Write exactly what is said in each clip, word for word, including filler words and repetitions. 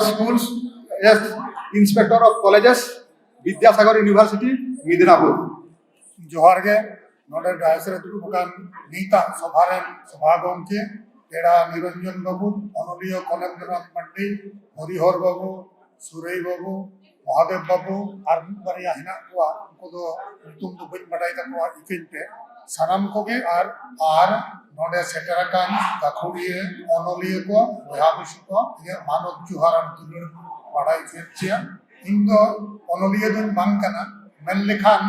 Schools, yes, Inspector of Colleges, Vidyasagar University, Midnapur. ᱡᱚᱦᱟᱨ ᱜᱮ᱾ ᱱᱚᱰᱮ ᱰᱟᱭᱚᱥ ᱨᱮ ᱫᱩᱲᱩᱵ ᱟᱠᱟᱱ ᱱᱤᱛᱟᱜ ᱥᱚᱵᱷᱟ ᱨᱮᱱ ᱥᱚᱵᱷᱟ ᱜᱚᱢᱠᱮ, ᱯᱮᱲᱟ ᱱᱤᱨᱚᱧᱡᱚᱱ ᱵᱟᱹᱵᱩ, ᱚᱱᱚᱞᱤᱭᱟᱹ ᱠᱚᱱᱮᱱᱫᱨᱚᱱᱟᱛᱷ ᱢᱟᱱᱰᱤ, ᱦᱚᱨᱤᱦᱚᱨ ᱵᱟᱹᱵᱩ, ᱥᱩᱨᱮᱭ ᱵᱟᱹᱵᱩ, ᱢᱚᱦᱟᱫᱮᱵ ᱵᱟᱹᱵᱩ, ᱟᱨ ᱢᱤᱫ ᱵᱟᱨᱭᱟ ᱦᱮᱱᱟᱜ ᱠᱚᱣᱟ, ᱩᱱᱠᱩ ᱫᱚ ᱧᱩᱛᱩᱢ ᱫᱚ ᱵᱟᱹᱧ ᱵᱟᱰᱟᱭ ᱛᱟᱠᱚᱣᱟ, ᱤᱠᱟᱹᱧ ᱯᱮ ᱥᱟᱱᱟᱢ ᱠᱚᱜᱮ᱾ ᱟᱨ, ᱟᱨ ᱱᱚᱰᱮ ᱥᱮᱴᱮᱨ ᱟᱠᱟᱱ ᱜᱟᱹᱠᱷᱩᱲᱤᱭᱟᱹ, ᱚᱱᱚᱞᱤᱭᱟᱹ ᱠᱚ, ᱵᱚᱭᱦᱟ ᱢᱤᱥᱤ ᱠᱚ, ᱤᱧᱟᱹᱜ ᱢᱟᱱᱚᱛ ᱡᱚᱦᱟᱨ ᱟᱨ ᱫᱩᱞᱟᱹᱲ ᱵᱟᱰᱟᱭ ᱦᱚᱪᱚᱭᱮᱫ ᱯᱮᱭᱟ᱾ ᱤᱧ ᱫᱚ ᱚᱱᱚᱞᱤᱭᱟᱹ ᱫᱚᱧ ᱵᱟᱝ ᱠᱟᱱᱟ, ᱢᱮᱱ ᱞᱮᱠᱷᱟᱱ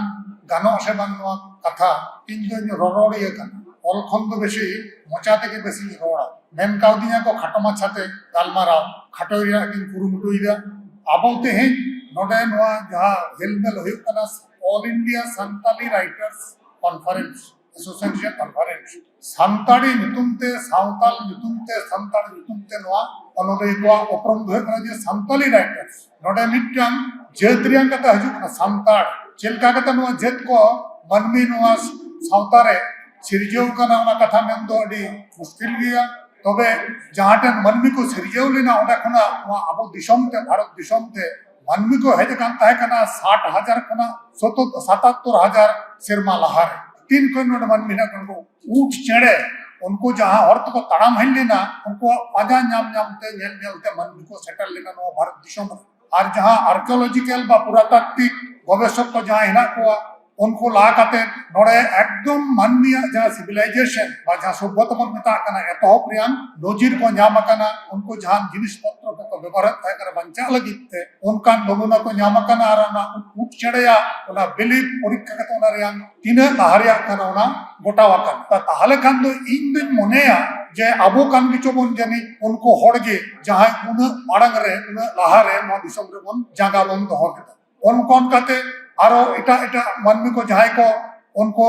ᱜᱟᱱᱚᱜ ᱥᱮ ᱵᱟᱝ ᱱᱚᱣᱟ ᱠᱟᱛᱷᱟ, ᱤᱧ ᱫᱚᱧ ᱨᱚᱨᱚᱲᱤᱭᱟᱹ ᱠᱟᱱᱟ᱾ ᱚᱞ ᱠᱷᱚᱱ ᱫᱚ ᱵᱮᱥᱤ ᱢᱚᱪᱟ ᱛᱮᱜᱮ ᱵᱮᱥᱤᱧ ᱨᱚᱲᱟ᱾ ᱢᱮᱱ ᱠᱟᱣᱫᱤᱧᱟ ᱠᱚ ᱠᱷᱟᱴᱚ ᱢᱟᱪᱷᱟᱛᱮ ᱜᱟᱞᱢᱟᱨᱟᱣ, ᱠᱷᱟᱴᱚᱭ ᱨᱮᱭᱟᱜ ᱜᱤᱧ ᱠᱩᱨᱩᱢᱩᱴᱩᱭᱮᱫᱟ᱾ ᱟᱵᱚ ᱛᱮᱦᱮᱧ ᱱᱚᱰᱮ ᱱᱚᱣᱟ ᱡᱟᱦᱟᱸ ᱦᱮᱞᱢᱮᱞ ᱦᱩᱭᱩᱜ ᱠᱟᱱᱟ, All India Santali Writers Conference, Association Conference, Santali ᱧᱩᱛᱩᱢ ᱛᱮ, ᱥᱟᱶᱛᱟᱞ ᱧᱩᱛᱩᱢ ᱛᱮ, ᱥᱟᱱᱛᱟᱲ ᱧᱩᱛᱩᱢ ᱛᱮ ᱱᱚᱣᱟ ᱚᱱᱚᱞᱤᱭᱟᱹ ᱠᱚᱣᱟᱜ ᱩᱯᱨᱩᱢ ᱫᱚ ᱦᱩᱭᱩᱜ ᱠᱟᱱᱟ ᱡᱮ ᱥᱟᱱᱛᱟᱞᱤ writers᱾ ᱱᱚᱰᱮ ᱢᱤᱫᱴᱟᱝ ᱡᱟᱹᱛ ᱨᱮᱭᱟᱜ ᱠᱟᱛᱷᱟ ᱦᱤᱡᱩᱜ ᱠᱟᱱᱟ, ᱥᱟᱱᱛᱟᱲ᱾ ᱪᱮᱫ ᱞᱮᱠᱟ ᱠᱟᱛᱮ ᱱᱚᱣᱟ ᱡᱟᱹᱛ ᱠᱚ, ᱢᱟᱹᱱᱢᱤ ᱱᱚᱣᱟ ᱥᱟᱶᱛᱟ ᱨᱮ ᱥᱤᱨᱡᱟᱹᱣ ᱠᱟᱱᱟ, ᱚᱱᱟ ᱠᱟᱛᱷᱟ ᱢᱮᱱ ᱫᱚ ᱟᱹᱰᱤ ᱢᱩᱥᱠᱤᱞ ᱜᱮᱭᱟ᱾ ᱛᱚᱵᱮ ᱡᱟᱦᱟᱸ ᱴᱷᱮᱱ ᱢᱟᱹᱱᱢᱤ ᱠᱚ ᱥᱤᱨᱡᱟᱹᱣ ᱞᱮᱱᱟ, ᱚᱸᱰᱮ ᱠᱷᱚᱱᱟᱜ ᱱᱚᱣᱟ ᱟᱵᱚ ᱫᱤᱥᱚᱢ ᱛᱮ, ᱵᱷᱟᱨᱚᱛ ᱫᱤᱥᱚᱢ ᱛᱮ ᱢᱟᱹᱱᱢᱤ ᱠᱚ ᱦᱮᱡ ᱟᱠᱟᱱ ᱛᱟᱦᱮᱸ ᱠᱟᱱᱟ ᱥᱟᱴ ᱦᱟᱡᱟᱨ ᱠᱷᱚᱱᱟᱜ ᱥᱚᱛᱚ-, ᱥᱟᱛᱟᱛᱛᱳᱨ ᱦᱟᱡᱟᱨ ᱥᱮᱨᱢᱟ ᱞᱟᱦᱟᱨᱮ᱾ ᱛᱤᱱ ᱠᱷᱚᱱ ᱱᱚᱰᱮ ᱢᱟᱹᱱᱢᱤ ᱦᱮᱱᱟᱜ ᱠᱚᱣᱟ? ᱩᱱᱠᱩ ᱩᱸᱴ ᱪᱮᱬᱮ, ᱩᱱᱠᱩ ᱡᱟᱦᱟᱸ ᱦᱚᱨ ᱛᱮᱠᱚ ᱛᱟᱲᱟᱢ ᱦᱮᱡ ᱞᱮᱱᱟ, ᱩᱱᱠᱩᱣᱟᱜ ᱯᱟᱸᱡᱟ ᱧᱟᱢ ᱧᱟᱢ ᱛᱮ, ᱧᱮᱞ ᱧᱮᱞ ᱛᱮ ᱢᱟᱹᱱᱢᱤ ᱠᱚ ᱥᱮᱴᱮᱨ ᱞᱮᱱᱟ ᱱᱚᱣᱟ ᱵᱷᱟᱨᱚᱛ ᱫᱤᱥᱚᱢ ᱨᱮ᱾ ᱟᱨ ᱡᱟᱦᱟᱸ archaeological ᱵᱟ ᱯᱩᱨᱟᱛᱟᱛᱛᱤᱠ ᱜᱚᱵᱮᱥᱚᱠ ᱠᱚ ᱡᱟᱦᱟᱸ ᱦᱮᱱᱟᱜ ᱠᱚᱣᱟ, ᱩᱱᱠᱩ ᱞᱟ ᱠᱟᱛᱮ ᱱᱚᱰᱮ ᱮᱠᱫᱚᱢ ᱢᱟᱹᱱᱢᱤᱭᱟᱜ ᱡᱟᱦᱟᱸ civilization ᱵᱟ ᱡᱟᱦᱟᱸ ᱥᱚᱵᱽᱵᱷᱚᱛᱟ ᱵᱚᱱ ᱢᱮᱛᱟᱜ ᱠᱟᱱᱟ, ᱮᱛᱚᱦᱚᱵ ᱨᱮᱭᱟᱜ ᱱᱚᱡᱤᱨ ᱠᱚ ᱧᱟᱢ ᱟᱠᱟᱱᱟ᱾ ᱩᱱᱠᱩ ᱡᱟᱦᱟᱸ ᱡᱤᱱᱤᱥ ᱯᱚᱛᱨᱚ ᱠᱚᱠᱚ ᱵᱮᱵᱚᱦᱟᱨᱮᱫ ᱛᱟᱦᱮᱸ ᱠᱟᱱᱟ ᱵᱟᱧᱪᱟᱜ ᱞᱟᱹᱜᱤᱫ ᱛᱮ, ᱚᱱᱠᱟᱱ ᱱᱚᱢᱩᱱᱟ ᱠᱚ ᱧᱟᱢ ᱟᱠᱟᱱᱟ᱾ ᱟᱨ ᱚᱱᱟ ᱩᱸᱴ ᱪᱮᱬᱮᱭᱟᱜ ᱚᱱᱟ ᱵᱤᱞᱤ ᱯᱚᱨᱤᱠᱠᱷᱟ ᱠᱟᱛᱮ ᱚᱱᱟ ᱨᱮᱭᱟᱜ ᱛᱤᱱᱟᱹᱜ ᱞᱟᱦᱟ ᱨᱮᱭᱟᱜ ᱠᱟᱱᱟ ᱚᱱᱟ ᱜᱚᱴᱟᱣ ᱟᱠᱟᱱᱟ᱾ ᱛᱟ-, ᱛᱟᱦᱚᱞᱮ ᱠᱷᱟᱱ ᱫᱚ ᱤᱧ ᱫᱩᱧ ᱢᱚᱱᱮᱭᱟ ᱡᱮ ᱟᱵᱚ ᱠᱟᱱ ᱜᱮᱪᱚ ᱵᱚᱱ ᱡᱟᱹᱱᱤᱡ ᱩᱱᱠᱩ ᱦᱚᱲ ᱜᱮ ᱡᱟᱦᱟᱸᱭ ᱩᱱᱟᱹᱜ ᱢᱟᱲᱟᱝ ᱨᱮ, ᱩᱱᱟᱹᱜ ᱞᱟᱦᱟ ᱨᱮ ᱱᱚᱣᱟ ᱫᱤᱥᱚᱢ ᱨᱮᱵᱚᱱ ᱡᱟᱸᱜᱟ ᱵᱚᱱ ᱫᱚᱦᱚ ᱠᱮᱫᱟ᱾ ᱚᱱᱠᱟ ᱚᱱᱠᱟᱛᱮ ᱟᱨᱚ ᱮᱴᱟᱜ ᱮᱴᱟᱜ ᱢᱟᱹᱱᱢᱤ ᱠᱚ ᱡᱟᱦᱟᱸᱭ ᱠᱚ, ᱩᱱᱠᱩ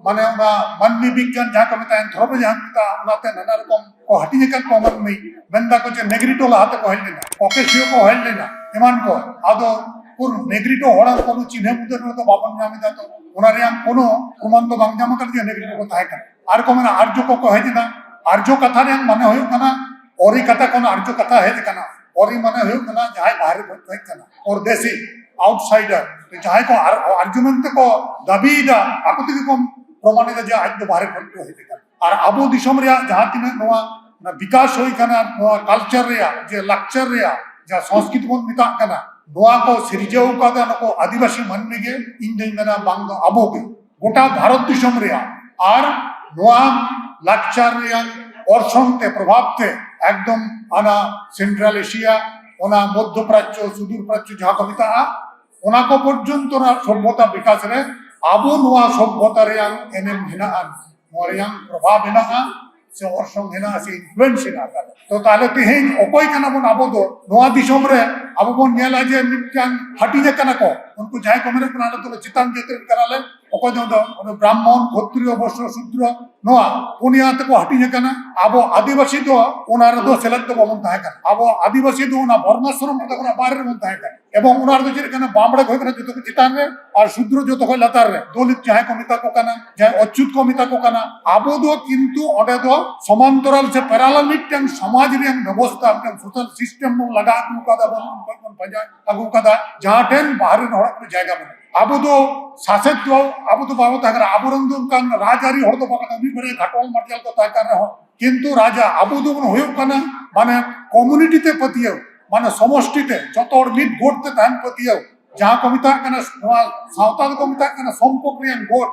ᱢᱟᱱᱮ ᱚᱱᱟ ᱢᱟᱹᱱᱢᱤ ᱵᱤᱜᱽᱜᱟᱱ ᱡᱟᱦᱟᱸ ᱠᱚ ᱢᱮᱛᱟᱜᱼᱟ, anthropology ᱡᱟᱦᱟᱸ ᱠᱚ ᱢᱮᱛᱟᱜᱼᱟ, ᱚᱱᱟᱛᱮ ᱱᱟᱱᱟ ᱨᱚᱠᱚᱢ ᱠᱚ ᱦᱟᱹᱴᱤᱧ ᱟᱠᱟᱫ ᱠᱚᱣᱟ ᱢᱟᱹᱱᱢᱤ᱾ ᱢᱮᱱ ᱫᱟᱠᱚ ᱡᱮ ᱱᱮᱜᱽᱨᱤᱴᱳ ᱞᱟᱦᱟ ᱛᱮᱠᱚ ᱦᱮᱡ ᱞᱮᱱᱟ, ᱠᱚᱠᱮᱥᱤᱭᱳ ᱠᱚ ᱦᱮᱡ ᱞᱮᱱᱟ, ᱮᱢᱟᱱ ᱠᱚ᱾ ᱟᱫᱚ ᱩᱱᱠᱩ ᱱᱮᱜᱽᱨᱤᱴᱳ ᱦᱚᱲᱟᱜ ᱠᱳᱱᱳ ᱪᱤᱱᱦᱟᱹ ᱢᱩᱫᱟᱹ ᱨᱮᱫᱚ ᱵᱟᱵᱚᱱ ᱧᱟᱢ ᱮᱫᱟ, ᱛᱚ ᱚᱱᱟ ᱨᱮᱭᱟᱜ ᱠᱳᱱᱳ ᱯᱨᱚᱢᱟᱱ ᱫᱚ ᱵᱟᱝ ᱧᱟᱢ ᱟᱠᱟᱱᱟ ᱡᱮ ᱱᱮᱜᱽᱨᱤᱴᱳ ᱠᱚ ᱛᱟᱦᱮᱸ ᱠᱟᱱᱟ᱾ ᱟᱨ ᱠᱚ ᱢᱮᱱᱟ ᱟᱨᱡᱚ ᱠᱚᱠᱚ ᱦᱮᱡ ᱮᱱᱟ᱾ ᱟᱨᱡᱚ ᱠᱟᱛᱷᱟ ᱨᱮᱭᱟᱜ ᱢᱟᱱᱮ ᱦᱩᱭᱩᱜ ᱠᱟᱱᱟ ᱚᱨᱤ ᱠᱟᱛᱷᱟ ᱠᱷᱚᱱ ᱟᱨᱡᱚ ᱠᱟᱛᱷᱟ ᱦᱮᱡ ᱟᱠᱟᱱᱟ᱾ ᱯᱚᱨᱤ ᱢᱟᱱᱮ ᱦᱩᱭᱩᱜ ᱠᱟᱱᱟ ᱡᱟᱦᱟᱸᱭ ᱵᱟᱦᱨᱮ ᱠᱷᱚᱱ ᱠᱚ ᱦᱮᱡ ᱠᱟᱱᱟ, ᱯᱚᱨᱫᱮᱥᱤ, ᱟᱣᱩᱴᱥᱟᱭᱰᱟᱨ᱾ ᱡᱟᱦᱟᱸᱭ ᱠᱚ ᱟᱨᱡᱩᱢᱮᱱᱴ ᱛᱮᱠᱚ ᱫᱟᱹᱵᱤᱭᱮᱫᱟ, ᱟᱠᱚ ᱛᱮᱜᱮ ᱠᱚ ᱯᱨᱚᱢᱟᱱᱮᱫᱟ ᱡᱮ ᱟᱡ ᱫᱚ ᱵᱟᱦᱨᱮ ᱠᱷᱚᱱ ᱠᱚ ᱦᱮᱡ ᱟᱠᱟᱱᱟ᱾ ᱟᱨ ᱟᱵᱚ ᱫᱤᱥᱚᱢ ᱨᱮᱭᱟᱜ ᱡᱟᱦᱟᱸ ᱛᱤᱱᱟᱹᱜ ᱱᱚᱣᱟ ᱵᱤᱠᱟᱥ ᱦᱩᱭ ᱠᱟᱱᱟ, ᱱᱚᱣᱟ ᱠᱟᱞᱪᱟᱨ ᱨᱮᱭᱟᱜ, ᱡᱮ ᱞᱟᱠᱪᱟᱨ ᱨᱮᱭᱟᱜ ᱡᱟᱦᱟᱸ ᱥᱚᱝᱥᱠᱨᱤᱛᱤ ᱵᱚᱱ ᱢᱮᱛᱟᱜ ᱠᱟᱱᱟ, ᱱᱚᱣᱟ ᱠᱚ ᱥᱤᱨᱡᱟᱹᱣ ᱟᱠᱟᱫᱟ ᱱᱩᱠᱩ ᱟᱹᱫᱤᱵᱟᱹᱥᱤ ᱢᱟᱹᱱᱢᱤ ᱜᱮ, ᱤᱧ ᱫᱚᱧ ᱢᱮᱱᱟ ᱵᱟᱝ ᱫᱚ ᱟᱵᱚ ᱜᱮ᱾ ᱜᱚᱴᱟ ᱵᱷᱟᱨᱚᱛ ᱫᱤᱥᱚᱢ ᱨᱮᱭᱟᱜ ᱟᱨ ᱱᱚᱣᱟ ᱞᱟᱠᱪᱟᱨ ᱨᱮᱭᱟᱜ ᱚᱨᱥᱚᱝ ᱛᱮ, ᱯᱨᱚᱵᱷᱟᱵᱽ ᱛᱮ, ᱮᱠᱫᱚᱢ ᱚᱱᱟ ᱥᱮᱱᱴᱨᱟᱞ ᱮᱥᱤᱭᱟ, ᱚᱱᱟ ᱢᱚᱫᱽᱫᱷᱚ ᱯᱨᱟᱪᱪᱚ, ᱥᱩᱫᱩᱨ ᱯᱨᱟᱪᱪᱚ ᱡᱟᱦᱟᱸ ᱠᱚ ᱢᱮᱛᱟᱜᱼᱟ, ᱚᱱᱟ ᱠᱚ ᱯᱚᱨᱡᱚᱱᱛᱚ ᱨᱮᱱᱟᱜ ᱥᱚᱵᱷᱚᱛᱟ ᱵᱤᱠᱟᱥ ᱨᱮ ᱟᱵᱚ ᱱᱚᱣᱟ ᱥᱚᱵᱷᱚᱛᱟ ᱨᱮᱭᱟᱜ ᱮᱱᱮᱢ ᱦᱮᱱᱟᱜᱼᱟ, ᱱᱚᱣᱟ ᱨᱮᱭᱟᱜ ᱯᱨᱚᱵᱷᱟᱵᱽ ᱦᱮᱱᱟᱜᱼᱟ, ᱥᱮ ᱚᱨᱥᱚᱝ ᱦᱮᱱᱟᱜᱼᱟ, ᱥᱮ ᱤᱱᱯᱷᱞᱩᱭᱮᱱᱥ ᱦᱮᱱᱟᱜ ᱟᱠᱟᱫᱟ᱾ ᱛᱚ ᱛᱟᱦᱞᱮ ᱛᱮᱦᱮᱧ ᱚᱠᱚᱭ ᱠᱟᱱᱟ ᱵᱚᱱ ᱟᱵᱚ ᱫᱚ? ᱱᱚᱣᱟ ᱫᱤᱥᱚᱢ ᱨᱮ ᱟᱵᱚ ᱵᱚᱱ ᱧᱮᱞᱟ ᱡᱮ ᱢᱤᱫᱴᱟᱝ ᱦᱟᱹᱴᱤᱧ ᱟᱠᱟᱱᱟ ᱠᱚ, ᱩᱱᱠᱩ ᱡᱟᱦᱟᱸᱭ ᱠᱚ ᱢᱮᱱᱟᱜ ᱠᱟᱱᱟ, ᱟᱞᱮ ᱫᱚ ᱪᱮᱛᱟᱱ ᱡᱟᱹᱛ ᱨᱮᱱ ᱠᱟᱱᱟᱞᱮ, ᱚᱠᱚᱭ ᱫᱚ, ᱫᱚ ᱵᱨᱟᱦᱢᱚᱱ, ᱠᱷᱚᱛᱨᱤᱭᱚ, ᱵᱳᱭᱥᱭᱚ, ᱥᱩᱫᱨᱚ, ᱱᱚᱣᱟ ᱯᱩᱱᱭᱟ ᱛᱮᱠᱚ ᱦᱟᱹᱴᱤᱧ ᱟᱠᱟᱱᱟ᱾ ᱟᱵᱚ ᱟᱹᱫᱤᱵᱟᱹᱥᱤ ᱫᱚ ᱚᱱᱟ ᱨᱮᱫᱚ ᱥᱮᱞᱮᱫ ᱫᱚ ᱵᱟᱵᱚᱱ ᱛᱟᱦᱮᱸ ᱠᱟᱱᱟ᱾ ᱟᱵᱚ ᱟᱹᱫᱤᱵᱟᱹᱥᱤ ᱫᱚ ᱚᱱᱟ ᱵᱚᱨᱱᱟᱥᱨᱚᱢ ᱠᱚᱫᱚ ᱚᱱᱟ ᱵᱟᱦᱨᱮ ᱨᱮᱵᱚᱱ ᱛᱟᱦᱮᱸ ᱠᱟᱱᱟ᱾ ᱮᱵᱚᱝ ᱚᱱᱟ ᱨᱮᱫᱚ ᱪᱮᱫ ᱠᱟᱱᱟ, ᱵᱟᱢᱲᱮ ᱠᱚ ᱦᱩᱭᱩᱜ ᱠᱟᱱᱟ ᱡᱚᱛᱚ ᱠᱷᱚᱱ ᱪᱮᱛᱟᱱ ᱨᱮ, ᱟᱨ ᱥᱩᱫᱨᱚ ᱡᱚᱛᱚ ᱠᱷᱚᱱ ᱞᱟᱛᱟᱨ ᱨᱮ, ᱫᱚᱞᱤᱛ ᱡᱟᱦᱟᱸᱭ ᱠᱚ ᱢᱮᱛᱟ ᱠᱚ ᱠᱟᱱᱟ, ᱡᱟᱦᱟᱸᱭ ᱚᱪᱪᱩᱛ ᱠᱚ ᱢᱮᱛᱟ ᱠᱚ ᱠᱟᱱᱟ᱾ ᱟᱵᱚ ᱫᱚ ᱠᱤᱱᱛᱩ ᱚᱸᱰᱮ ᱫᱚ ᱥᱚᱢᱟᱱᱛᱚᱨᱟᱞ ᱥᱮ ᱯᱮᱨᱟᱞᱟᱞ ᱢᱤᱫᱴᱟᱝ ᱥᱚᱢᱟᱡᱽ ᱨᱮᱭᱟᱜ ᱵᱮᱵᱚᱥᱛᱷᱟ, ᱢᱤᱫᱴᱟᱝ ᱥᱳᱥᱟᱞ ᱥᱤᱥᱴᱮᱢ ᱵᱚᱱ ᱞᱟᱜᱟ ᱟᱹᱜᱩ ᱠᱟᱫᱟ, ᱵᱚᱱ ᱚᱱᱠᱟ ᱵᱚᱱ ᱯᱟᱸᱡᱟ ᱟᱹᱜᱩ ᱠᱟᱫᱟ, ᱡᱟᱦᱟᱸ ᱴᱷᱮᱱ ᱵᱟᱦᱨᱮ ᱨᱮᱱ ᱦᱚᱲᱟᱜ ᱠᱳᱱᱳ ᱡᱟᱭᱜᱟ ᱵᱟᱹᱱᱩᱜᱼᱟ᱾ ᱟᱵᱚ ᱫᱚ ᱥᱟᱥᱮᱛ ᱫᱚ ᱟᱵᱚ ᱫᱚ ᱵᱟᱵᱚ ᱛᱟᱦᱮᱸ ᱠᱟᱱᱟ, ᱟᱵᱚᱨᱮᱱ ᱫᱚ ᱚᱱᱠᱟᱱ ᱨᱟᱡᱽᱟᱹᱨᱤ ᱦᱚᱲ ᱫᱚ ᱵᱟᱠᱚ ᱛᱟᱦᱮᱸ, ᱢᱤᱫ ᱵᱟᱨᱭᱟ ᱜᱷᱟᱴᱚᱞ ᱢᱟᱨᱡᱟᱞ ᱠᱚ ᱛᱟᱦᱮᱸ ᱠᱟᱱ ᱨᱮᱦᱚᱸ, ᱠᱤᱱᱛᱩ ᱨᱟᱡᱟ ᱟᱵᱚ ᱫᱚᱵᱚᱱ ᱦᱩᱭᱩᱜ ᱠᱟᱱᱟ ᱢᱟᱱᱮ ᱠᱚᱢᱩᱱᱤᱴᱤ ᱛᱮ ᱯᱟᱹᱛᱭᱟᱹᱣ, ᱢᱟᱱᱮ ᱥᱚᱢᱚᱥᱴᱤ ᱛᱮ ᱡᱚᱛᱚ ᱦᱚᱲ ᱢᱤᱫ ᱜᱳᱴ ᱛᱮ ᱛᱟᱦᱮᱱ ᱯᱟᱹᱛᱭᱟᱹᱣ, ᱡᱟᱦᱟᱸ ᱠᱚ ᱢᱮᱛᱟᱜ ᱠᱟᱱᱟ, ᱱᱚᱣᱟ ᱥᱟᱶᱛᱟ ᱫᱚᱠᱚ ᱢᱮᱛᱟᱜ ᱠᱟᱱᱟ ᱥᱚᱢᱯᱚᱨᱠ ᱨᱮᱭᱟᱜ ᱜᱳᱴ,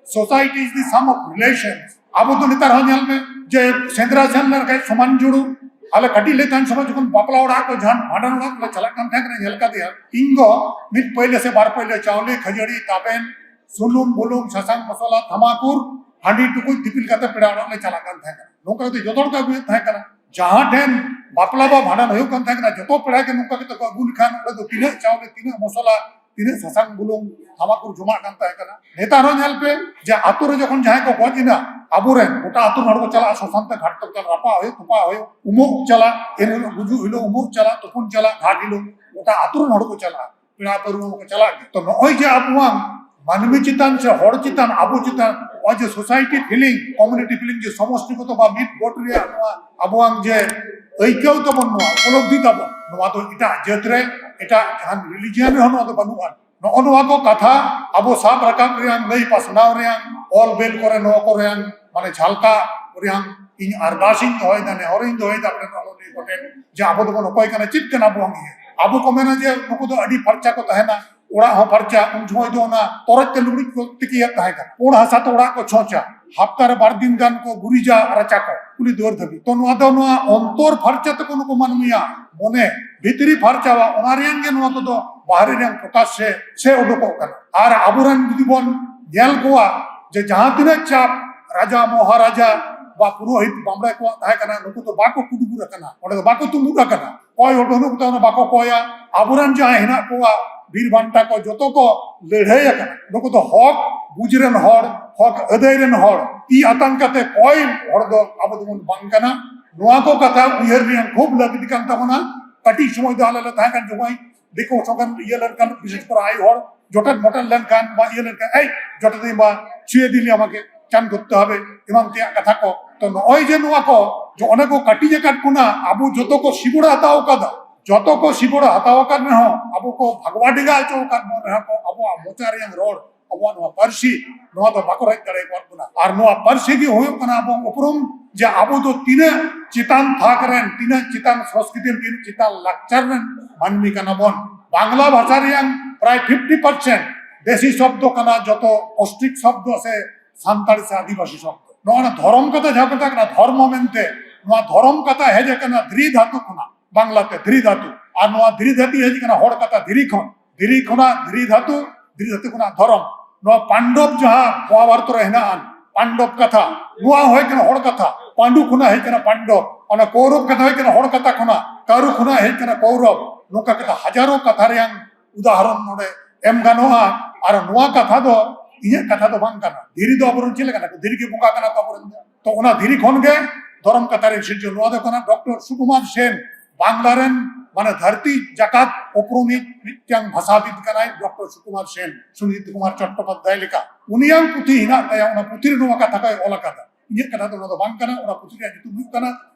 society is the sum of relations᱾ ᱟᱵᱚ ᱫᱚ ᱱᱮᱛᱟᱨ ᱦᱚᱸ ᱧᱮᱞ ᱢᱮ ᱡᱮ ᱥᱮᱸᱫᱽᱨᱟ ᱥᱮᱱ ᱞᱮᱱᱠᱷᱟᱱ ᱥᱚᱢᱟᱱ ᱡᱩᱲᱩ, ᱟᱞᱮ ᱠᱟᱹᱴᱤᱡ ᱞᱮ ᱛᱟᱦᱮᱱ ᱥᱚᱢᱚᱭ ᱡᱚᱠᱷᱚᱱ ᱵᱟᱯᱞᱟ ᱚᱲᱟᱜ ᱠᱚ ᱡᱟᱦᱟᱱ ᱵᱷᱟᱸᱰᱟᱱ ᱚᱲᱟᱜ ᱠᱚᱞᱮ ᱪᱟᱞᱟᱜ ᱠᱟᱱ ᱛᱟᱦᱮᱸ ᱠᱟᱱᱟ, ᱧᱮᱞ ᱠᱟᱫᱮᱭᱟ ᱤᱧ ᱜᱚ ᱢᱤᱫ ᱯᱟᱹᱭᱞᱟᱹ ᱥᱮ ᱵᱟᱨ ᱯᱟᱹᱭᱞᱟᱹ ᱪᱟᱣᱞᱮ, ᱠᱷᱟᱹᱡᱟᱹᱲᱤ, ᱛᱟᱵᱮᱱ, ᱥᱩᱱᱩᱢ, ᱵᱩᱞᱩᱝ, ᱥᱟᱥᱟᱝ, ᱢᱚᱥᱞᱟ, ᱛᱷᱟᱢᱟᱠᱩᱨ, ᱦᱟᱺᱰᱤ ᱴᱩᱠᱩᱡ ᱫᱤᱯᱤᱞ ᱠᱟᱛᱮ ᱯᱮᱲᱟ ᱚᱲᱟᱜ ᱞᱮ ᱪᱟᱞᱟᱜ ᱠᱟᱱ ᱛᱟᱦᱮᱸ ᱠᱟᱱᱟ᱾ ᱱᱚᱝᱠᱟ ᱠᱟᱛᱮ ᱡᱚᱛᱚ ᱦᱚᱲ ᱠᱚ ᱟᱹᱜᱩᱭᱮᱫ ᱛᱟᱦᱮᱸ ᱠᱟᱱᱟ᱾ ᱡᱟᱦᱟᱸ ᱴᱷᱮᱱ ᱵᱟᱯᱞᱟ ᱵᱟ ᱵᱷᱟᱸᱰᱟᱱ ᱦᱩᱭᱩᱜ ᱠᱟᱱ ᱛᱟᱦᱮᱸ ᱠᱟᱱᱟ, ᱡᱚᱛᱚ ᱯᱮᱲᱟ ᱜᱮ ᱱᱚᱝᱠᱟ ᱠᱟᱛᱮ ᱠᱚ ᱟᱹᱜᱩ ᱞᱮᱠᱷᱟᱱ ᱚᱸᱰᱮ ᱫᱚ ᱛᱤᱱᱟᱹᱜ ᱪᱟᱣᱞᱮ, ᱛᱤᱱᱟᱹᱜ ᱢᱚᱥᱞᱟ, ᱛᱤᱱᱟᱹᱜ ᱥᱟᱥᱟᱝ ᱵᱩᱞᱩᱝ, ᱛᱷᱟᱢᱟᱠᱩᱨ ᱡᱚᱢᱟᱜ ᱠᱟᱱ ᱛᱟᱦᱮᱸ ᱠᱟᱱᱟ᱾ ᱱᱮᱛᱟᱨ ᱦᱚᱸ ᱧᱮᱞ ᱯᱮ ᱡᱮ ᱟᱛᱳ ᱨᱮ ᱡᱚᱠᱷᱚᱱ ᱡᱟᱦᱟᱸᱭ ᱠᱚ ᱜᱚᱡ ᱮᱱᱟ, ᱟᱵᱚᱨᱮᱱ ᱜᱚᱴᱟ ᱟᱛᱳ ᱨᱮᱱ ᱦᱚᱲ ᱠᱚ ᱪᱟᱞᱟᱜᱼᱟ ᱥᱚᱥᱟᱱ ᱛᱮ ᱜᱷᱟᱴ ᱛᱮ ᱪᱟᱞᱟᱜ, ᱨᱟᱯᱟᱜ ᱦᱩᱭᱩᱜ, ᱛᱚᱯᱟ ᱦᱩᱭᱩᱜ, ᱩᱢᱩᱜ ᱪᱟᱞᱟᱜ, ᱮᱱ ᱦᱤᱞᱳᱜ ᱜᱩᱡᱩᱜ ᱦᱤᱞᱳᱜ ᱩᱢᱩᱜ ᱪᱟᱞᱟᱜ, ᱛᱩᱯᱩᱱ ᱪᱟᱞᱟᱜ, ᱜᱷᱟᱴ ᱦᱤᱞᱳᱜ ᱜᱚᱴᱟ ᱟᱛᱳ ᱨᱮᱱ ᱦᱚᱲ ᱠᱚ ᱪᱟᱞᱟᱜ ᱜᱮ᱾ ᱛᱚ ᱱᱚᱜᱼᱚᱭ ᱡᱮ ᱟᱵᱚᱣᱟᱜ ᱢᱟᱹᱱᱢᱤ ᱪᱮᱛᱟᱱ ᱥᱮ ᱦᱚᱲ ᱪᱮᱛᱟᱱ, ᱟᱵᱚ ᱪᱮᱛᱟᱱ ᱱᱚᱜᱼᱚᱭ ᱡᱮ ᱥᱳᱥᱟᱭᱴᱤ ᱯᱷᱤᱞᱤᱝ, ᱠᱚᱢᱩᱱᱤᱴᱤ ᱯᱷᱤᱞᱤᱝ, ᱡᱮ ᱥᱚᱢᱚᱥᱴᱤᱜᱚᱛᱚ ᱵᱟ ᱢᱤᱫ ᱜᱚᱴ ᱨᱮᱭᱟᱜ ᱱᱚᱣᱟ ᱟᱵᱚᱣᱟᱜ ᱡᱮ ᱟᱹᱭᱠᱟᱹᱣ ᱛᱟᱵᱚᱱ, ᱱᱚᱣᱟ ᱩᱯᱚᱞᱚᱵᱽᱫᱷᱤ ᱛᱟᱵᱚᱱ, ᱱᱚᱣᱟ ᱫᱚ ᱮᱴᱟᱜ ᱡᱟᱹᱛ ᱨᱮ, ᱮᱴᱟᱜ ᱡᱟᱦᱟᱱ religion ᱨᱮᱦᱚᱸ ᱱᱚᱣᱟ ᱫᱚ ᱵᱟᱹᱱᱩᱜᱼᱟ᱾ ᱱᱚᱜᱼᱚ ᱱᱚᱣᱟ ᱠᱚ ᱠᱟᱛᱷᱟ ᱟᱵᱚ ᱥᱟᱵ ᱨᱟᱠᱟᱵ ᱨᱮᱭᱟᱝ, ᱞᱟᱹᱭ ᱯᱟᱥᱱᱟᱣ ᱨᱮᱭᱟᱝ, ᱚᱞ ᱵᱮᱞ ᱠᱚᱨᱮ ᱱᱚᱣᱟ ᱠᱚ ᱨᱮᱭᱟᱝ ᱢᱟᱱᱮ ᱡᱷᱟᱞᱠᱟᱜ ᱨᱮᱭᱟᱝ ᱤᱧ ᱟᱨᱫᱟᱥ ᱤᱧ ᱫᱚᱦᱚᱭᱮᱫᱟ, ᱱᱮᱦᱚᱨ ᱤᱧ ᱫᱚᱦᱚᱭᱮᱫᱟ ᱟᱯᱮ ᱱᱚᱜᱼᱚ ᱱᱤᱭᱟᱹ ᱠᱚᱴᱷᱮᱱ, ᱡᱮ ᱟᱵᱚ ᱫᱚᱵᱚᱱ ᱚᱠᱚᱭ ᱠᱟᱱᱟ, ᱪᱮᱫ ᱠᱟᱱᱟ ᱵᱚᱱ᱾ ᱤᱭᱟᱹ ᱟᱵᱚ ᱠᱚ ᱢᱮᱱᱟ ᱡᱮ ᱱᱩᱠᱩ ᱫᱚ ᱟᱹᱰᱤ ᱯᱷᱟᱨᱪᱟ ᱠᱚ ᱛᱟᱦᱮᱱᱟ, ᱚᱲᱟᱜ ᱦᱚᱸ ᱯᱷᱟᱨᱪᱟ, ᱩᱱ ᱥᱚᱢᱚᱭ ᱫᱚ ᱚᱱᱟ ᱛᱚᱨᱚᱡ ᱛᱮ ᱞᱩᱜᱽᱲᱤᱡ ᱠᱚ ᱛᱤᱠᱤᱭᱮᱫ ᱛᱟᱦᱮᱸ ᱠᱟᱱᱟ, ᱯᱩᱸᱰ ᱦᱟᱥᱟ ᱛᱮ ᱚᱲᱟᱜ ᱠᱚ ᱪᱷᱚᱸᱪᱟ, ᱦᱟᱯᱛᱟ ᱨᱮ ᱵᱟᱨ ᱫᱤᱱ ᱜᱟᱱ ᱠᱚ ᱜᱩᱨᱤᱡᱟ ᱨᱟᱪᱟ ᱠᱚ ᱠᱩᱞᱦᱤ ᱫᱩᱣᱟᱹᱨ ᱫᱷᱟᱹᱵᱤᱡ᱾ ᱛᱚ ᱱᱚᱣᱟ ᱫᱚ ᱱᱚᱣᱟ ᱚᱱᱛᱚᱨ ᱯᱷᱟᱨᱪᱟ ᱛᱮᱠᱚ ᱱᱩᱠᱩ ᱢᱟᱹᱱᱢᱤᱭᱟᱜ ᱢᱚᱱᱮ ᱵᱷᱤᱛᱨᱤ ᱯᱷᱟᱨᱪᱟᱣᱟ, ᱚᱱᱟ ᱨᱮᱭᱟᱝ ᱜᱮ ᱱᱚᱣᱟ ᱠᱚᱫᱚ ᱵᱟᱦᱨᱮ ᱨᱮᱭᱟᱝ ᱯᱨᱚᱠᱟᱥ ᱥᱮ, ᱥᱮ ᱩᱰᱩᱠᱚᱜ ᱠᱟᱱᱟ᱾ ᱟᱨ ᱟᱵᱚᱨᱮᱱ ᱡᱩᱫᱤ ᱵᱚᱱ ᱧᱮᱞ ᱠᱚᱣᱟ ᱡᱮ ᱡᱟᱦᱟᱸ ᱛᱤᱱᱟᱹᱜ ᱪᱟᱯ ᱨᱟᱡᱟ ᱢᱚᱦᱟᱨᱟᱡᱟ ᱵᱟ ᱯᱩᱨᱳᱦᱤᱛ ᱵᱟᱢᱲᱮ ᱠᱚᱣᱟᱜ ᱛᱟᱦᱮᱸ ᱠᱟᱱᱟ, ᱱᱩᱠᱩ ᱫᱚ ᱵᱟᱠᱚ ᱠᱩᱰᱩᱵᱩᱨ ᱟᱠᱟᱱᱟ, ᱚᱸᱰᱮ ᱫᱚ ᱵᱟᱠᱚ ᱛᱩᱢᱵᱩᱫ ᱟᱠᱟᱱᱟ, ᱠᱚᱭ ᱦᱚᱲ ᱵᱟᱹᱱᱩᱜ ᱠᱚᱛᱟ ᱵᱟᱠᱚ ᱠᱚᱭᱟ᱾ ᱟᱵᱚᱨᱮᱱ ᱡᱟᱦᱟᱸᱭ ᱦᱮᱱᱟᱜ ᱠᱚᱣᱟ ᱵᱤᱨ ᱵᱟᱱᱴᱟ ᱠᱚ, ᱡᱚᱛᱚ ᱠᱚ ᱞᱟᱹᱲᱦᱟᱹᱭ ᱟᱠᱟᱱᱟ᱾ ᱱᱩᱠᱩ ᱫᱚ ᱦᱚᱠ ᱵᱩᱡᱽ ᱨᱮᱱ ᱦᱚᱲ, ᱦᱚᱠ ᱟᱹᱫᱟᱹᱭ ᱨᱮᱱ ᱦᱚᱲ, ᱛᱤ ᱟᱛᱟᱝ ᱠᱟᱛᱮ ᱠᱚᱭ ᱦᱚᱲ ᱫᱚ ᱟᱵᱚ ᱫᱚᱵᱚᱱ ᱵᱟᱝ ᱠᱟᱱᱟ᱾ ᱱᱚᱣᱟ ᱠᱚ ᱠᱟᱛᱷᱟ ᱩᱭᱦᱟᱹᱨ ᱨᱮᱭᱟᱜ ᱠᱷᱩᱵ ᱞᱟᱹᱠᱛᱤ ᱠᱟᱱ ᱛᱟᱵᱚᱱᱟ᱾ ᱠᱟᱹᱴᱤᱡ ᱥᱚᱢᱚᱭ ᱫᱚ ᱟᱞᱮ ᱞᱮ ᱛᱟᱦᱮᱸ ᱠᱟᱱ ᱡᱚᱠᱷᱚᱱ ᱫᱤᱠᱩ ᱥᱚᱸᱜᱮ ᱤᱭᱟᱹ ᱞᱮᱱᱠᱷᱟᱱ, ᱵᱤᱥᱮᱥ ᱠᱚᱨᱮ ᱟᱭᱳ ᱦᱚᱲ ᱡᱚᱴᱮᱫ ᱢᱚᱴᱮᱫ ᱞᱮᱱᱠᱷᱟᱱ ᱵᱟ ᱤᱭᱟᱹ ᱞᱮᱱᱠᱷᱟᱱ, "ᱮᱭ ᱡᱚᱴᱮᱫ ᱤᱧ ᱵᱟ, ᱪᱷᱩᱭᱮ ᱫᱤᱞᱤ ᱟᱢᱟᱠᱮ, ᱪᱟᱸᱫ ᱜᱩᱯᱛᱟ ᱦᱟᱵᱮ", ᱮᱢᱟᱱ ᱛᱮᱭᱟᱜ ᱠᱟᱛᱷᱟ ᱠᱚ᱾ ᱛᱚ ᱱᱚᱜᱼᱚᱭ ᱡᱮ ᱱᱚᱣᱟ ᱠᱚ, ᱡᱮ ᱚᱱᱮ ᱠᱚ ᱠᱟᱹᱴᱤᱡ ᱟᱠᱟᱫ ᱵᱚᱱᱟ, ᱟᱵᱚ ᱡᱚᱛᱚ ᱠᱚ ᱥᱤᱵᱚᱲ ᱦᱟᱛᱟᱣ ᱟᱠᱟᱫᱟ, ᱡᱚᱛᱚ ᱠᱚ ᱥᱤᱵᱚᱲ ᱦᱟᱛᱟᱣ ᱟᱠᱟᱫ ᱨᱮᱦᱚᱸ, ᱟᱵᱚ ᱠᱚ ᱵᱷᱟᱜᱽᱣᱟ ᱰᱮᱸᱜᱟ ᱦᱚᱪᱚ ᱟᱠᱟᱫ ᱵᱚᱱ ᱨᱮᱦᱚᱸ ᱠᱚ, ᱟᱵᱚᱣᱟᱜ ᱢᱚᱪᱟ ᱨᱮᱭᱟᱝ ᱨᱚᱲ, ᱟᱵᱚᱣᱟᱜ ᱱᱚᱣᱟ ᱯᱟᱹᱨᱥᱤ, ᱱᱚᱣᱟ ᱫᱚ ᱵᱟᱠᱚ ᱨᱮᱡ ᱫᱟᱲᱮ ᱟᱠᱟᱫ ᱵᱚᱱᱟ᱾ ᱟᱨ ᱱᱚᱣᱟ ᱯᱟᱹᱨᱥᱤ ᱜᱮ ᱦᱩᱭᱩᱜ ᱠᱟᱱᱟ ᱟᱵᱚ ᱩᱯᱨᱩᱢ, ᱡᱮ ᱟᱵᱚ ᱫᱚ ᱛᱤᱱᱟᱹᱜ ᱪᱮᱛᱟᱱ ᱛᱷᱟᱠ ᱨᱮᱱ, ᱛᱤᱱᱟᱹᱜ ᱪᱮᱛᱟᱱ ᱥᱚᱝᱥᱠᱨᱤᱛᱤ ᱨᱮᱱ, ᱛᱤᱱᱟᱹᱜ ᱪᱮᱛᱟᱱ ᱞᱟᱠᱪᱟᱨ ᱨᱮᱱ ᱢᱟᱹᱱᱢᱤ ᱠᱟᱱᱟ ᱵᱚᱱ᱾ ᱵᱟᱝᱞᱟ ᱵᱷᱟᱥᱟ ᱨᱮᱭᱟᱝ ᱯᱨᱟᱭ ᱯᱷᱤᱯᱴᱤ ᱯᱟᱨᱥᱮᱱᱴ ᱫᱮᱥᱤ ᱥᱚᱵᱫᱚ ᱠᱟᱱᱟ, ᱡᱚᱛᱚ ᱚᱥᱴᱨᱤᱠ ᱥᱚᱵᱫᱚ ᱥᱮ ᱥᱟᱱᱛᱟᱲᱤ ᱥᱮ ᱟᱹᱫᱤᱵᱟᱹᱥᱤ ᱥᱚᱵᱫᱚ᱾ ᱱᱚᱜᱼᱚ ᱱᱟ ᱫᱷᱚᱨᱚᱢ ᱠᱟᱛᱷᱟ ᱡᱟᱦᱟᱸ ᱠᱚ ᱢᱮᱛᱟᱜ ᱠᱟᱱᱟ ᱫᱷᱚᱨᱢᱚ ᱢᱮᱱᱛᱮ, ᱱᱚᱣᱟ ᱫᱷᱚᱨᱚᱢ ᱠᱟᱛᱷᱟ ᱦᱮᱡ ᱟᱠᱟᱱᱟ ᱫᱷᱨᱤ ᱫᱷᱟᱛᱩ ᱠᱷᱚᱱᱟᱜ, ᱵᱟᱝᱞᱟᱛᱮ ᱫᱷᱨᱤ ᱫᱷᱟᱛᱩ, ᱟᱨ ᱱᱚᱣᱟ ᱫᱷᱨᱤ ᱫᱷᱟᱹᱛᱩ ᱦᱮᱡ ᱟᱠᱟᱱᱟ ᱦᱚᱲ ᱠᱟᱛᱷᱟ ᱫᱷᱤᱨᱤ ᱠᱷᱚᱱ, ᱫᱷᱤᱨᱤ ᱠᱷᱚᱱᱟᱜ ᱫᱷᱨᱤ ᱫᱷᱟᱛᱩ, ᱫᱷᱨᱤ ᱫᱷᱟᱹᱛᱩ ᱠᱷᱚᱱᱟᱜ ᱫᱷᱚᱨᱚᱢ᱾ ᱱᱚᱣᱟ ᱯᱟᱱᱰᱚᱵ ᱡᱟᱦᱟᱸ ᱢᱚᱦᱟᱵᱷᱟᱨᱚᱛ ᱨᱮ ᱦᱮᱱᱟᱜᱼᱟ, ᱯᱟᱱᱰᱚᱵ ᱠᱟᱛᱷᱟ, ᱱᱚᱣᱟ ᱦᱚᱸ ᱦᱮᱡ ᱠᱟᱱᱟ ᱦᱚᱲ ᱠᱟᱛᱷᱟ, ᱯᱟᱱᱰᱩ ᱠᱷᱚᱱᱟᱜ ᱦᱮᱡ ᱠᱟᱱᱟ ᱯᱟᱱᱰᱚᱵ, ᱚᱱᱟ ᱠᱚᱣᱨᱚᱵ ᱠᱟᱛᱷᱟ ᱦᱮᱡ ᱠᱟᱱᱟ ᱦᱚᱲ ᱠᱟᱛᱷᱟ ᱠᱷᱚᱱᱟᱜ, ᱠᱟᱨᱩ ᱠᱷᱚᱱᱟᱜ ᱦᱮᱡ ᱠᱟᱱᱟ ᱠᱚᱣᱨᱚᱵ᱾ ᱱᱚᱝᱠᱟ ᱠᱟᱛᱮ ᱦᱟᱡᱟᱨᱚ ᱠᱟᱛᱷᱟ ᱨᱮᱭᱟᱝ ᱩᱫᱟᱦᱚᱨᱚᱱ ᱱᱚᱰᱮ ᱮᱢ ᱜᱟᱱᱚᱜᱼᱟ᱾ ᱟᱨ ᱱᱚᱣᱟ ᱠᱟᱛᱷᱟ ᱫᱚ ᱤᱧᱟᱹᱜ ᱠᱟᱛᱷᱟ ᱫᱚ ᱵᱟᱝ ᱠᱟᱱᱟ, ᱫᱷᱤᱨᱤ ᱫᱚ ᱟᱵᱚᱨᱮᱱ ᱪᱮᱫ ᱞᱮᱠᱟᱱᱟ ᱠᱚ? ᱫᱷᱤᱨᱤ ᱜᱮ ᱵᱚᱸᱜᱟ ᱠᱟᱱᱟ ᱠᱚ ᱟᱵᱚᱨᱮᱱ ᱫᱚ᱾ ᱛᱚ ᱚᱱᱟ ᱫᱷᱤᱨᱤ ᱠᱷᱚᱱ ᱜᱮ ᱫᱷᱚᱨᱚᱢ ᱠᱟᱛᱷᱟ ᱨᱮ ᱥᱤᱨᱡᱚᱱ᱾ ᱱᱚᱣᱟ ᱫᱚ ᱠᱟᱱᱟ ᱰᱚᱠᱴᱚᱨ ᱥᱩᱠᱩᱢᱟᱨ ᱥᱮᱱ, ᱵᱟᱝᱞᱟ ᱨᱮᱱ ᱢᱟᱱᱮ ᱫᱷᱟᱹᱨᱛᱤ ᱡᱟᱠᱟᱛ ᱩᱯᱨᱩᱢᱤᱡ ᱢᱤᱫᱴᱟᱝ ᱵᱷᱟᱥᱟᱵᱤᱫ ᱠᱟᱱᱟᱭ ᱰᱚᱠᱴᱚᱨ ᱥᱩᱠᱩᱢᱟᱨ ᱥᱮᱱ, ᱥᱩᱱᱤᱛ ᱠᱩᱢᱟᱨ ᱪᱚᱴᱴᱳᱯᱟᱫᱽᱫᱷᱟᱭ ᱞᱮᱠᱟ᱾ ᱩᱱᱤᱭᱟᱜ ᱯᱩᱛᱷᱤ ᱦᱮᱱᱟᱜ ᱛᱟᱭᱟ, ᱚᱱᱟ ᱯᱩᱛᱷᱤ ᱨᱮ ᱱᱚᱣᱟ ᱠᱟᱛᱷᱟ ᱠᱚᱭ ᱚᱞ ᱟᱠᱟᱫᱟ᱾ ᱤᱧᱟᱹᱜ ᱠᱟᱛᱷᱟ ᱫᱚ ᱚᱱᱟ ᱫᱚ ᱵᱟᱝ ᱠᱟᱱᱟ᱾ ᱚᱱᱟ ᱯᱩᱛᱷᱤ ᱨᱮᱭᱟᱜ ᱧᱩᱛᱩᱢ ᱦᱩᱭᱩᱜ ᱠᱟᱱᱟ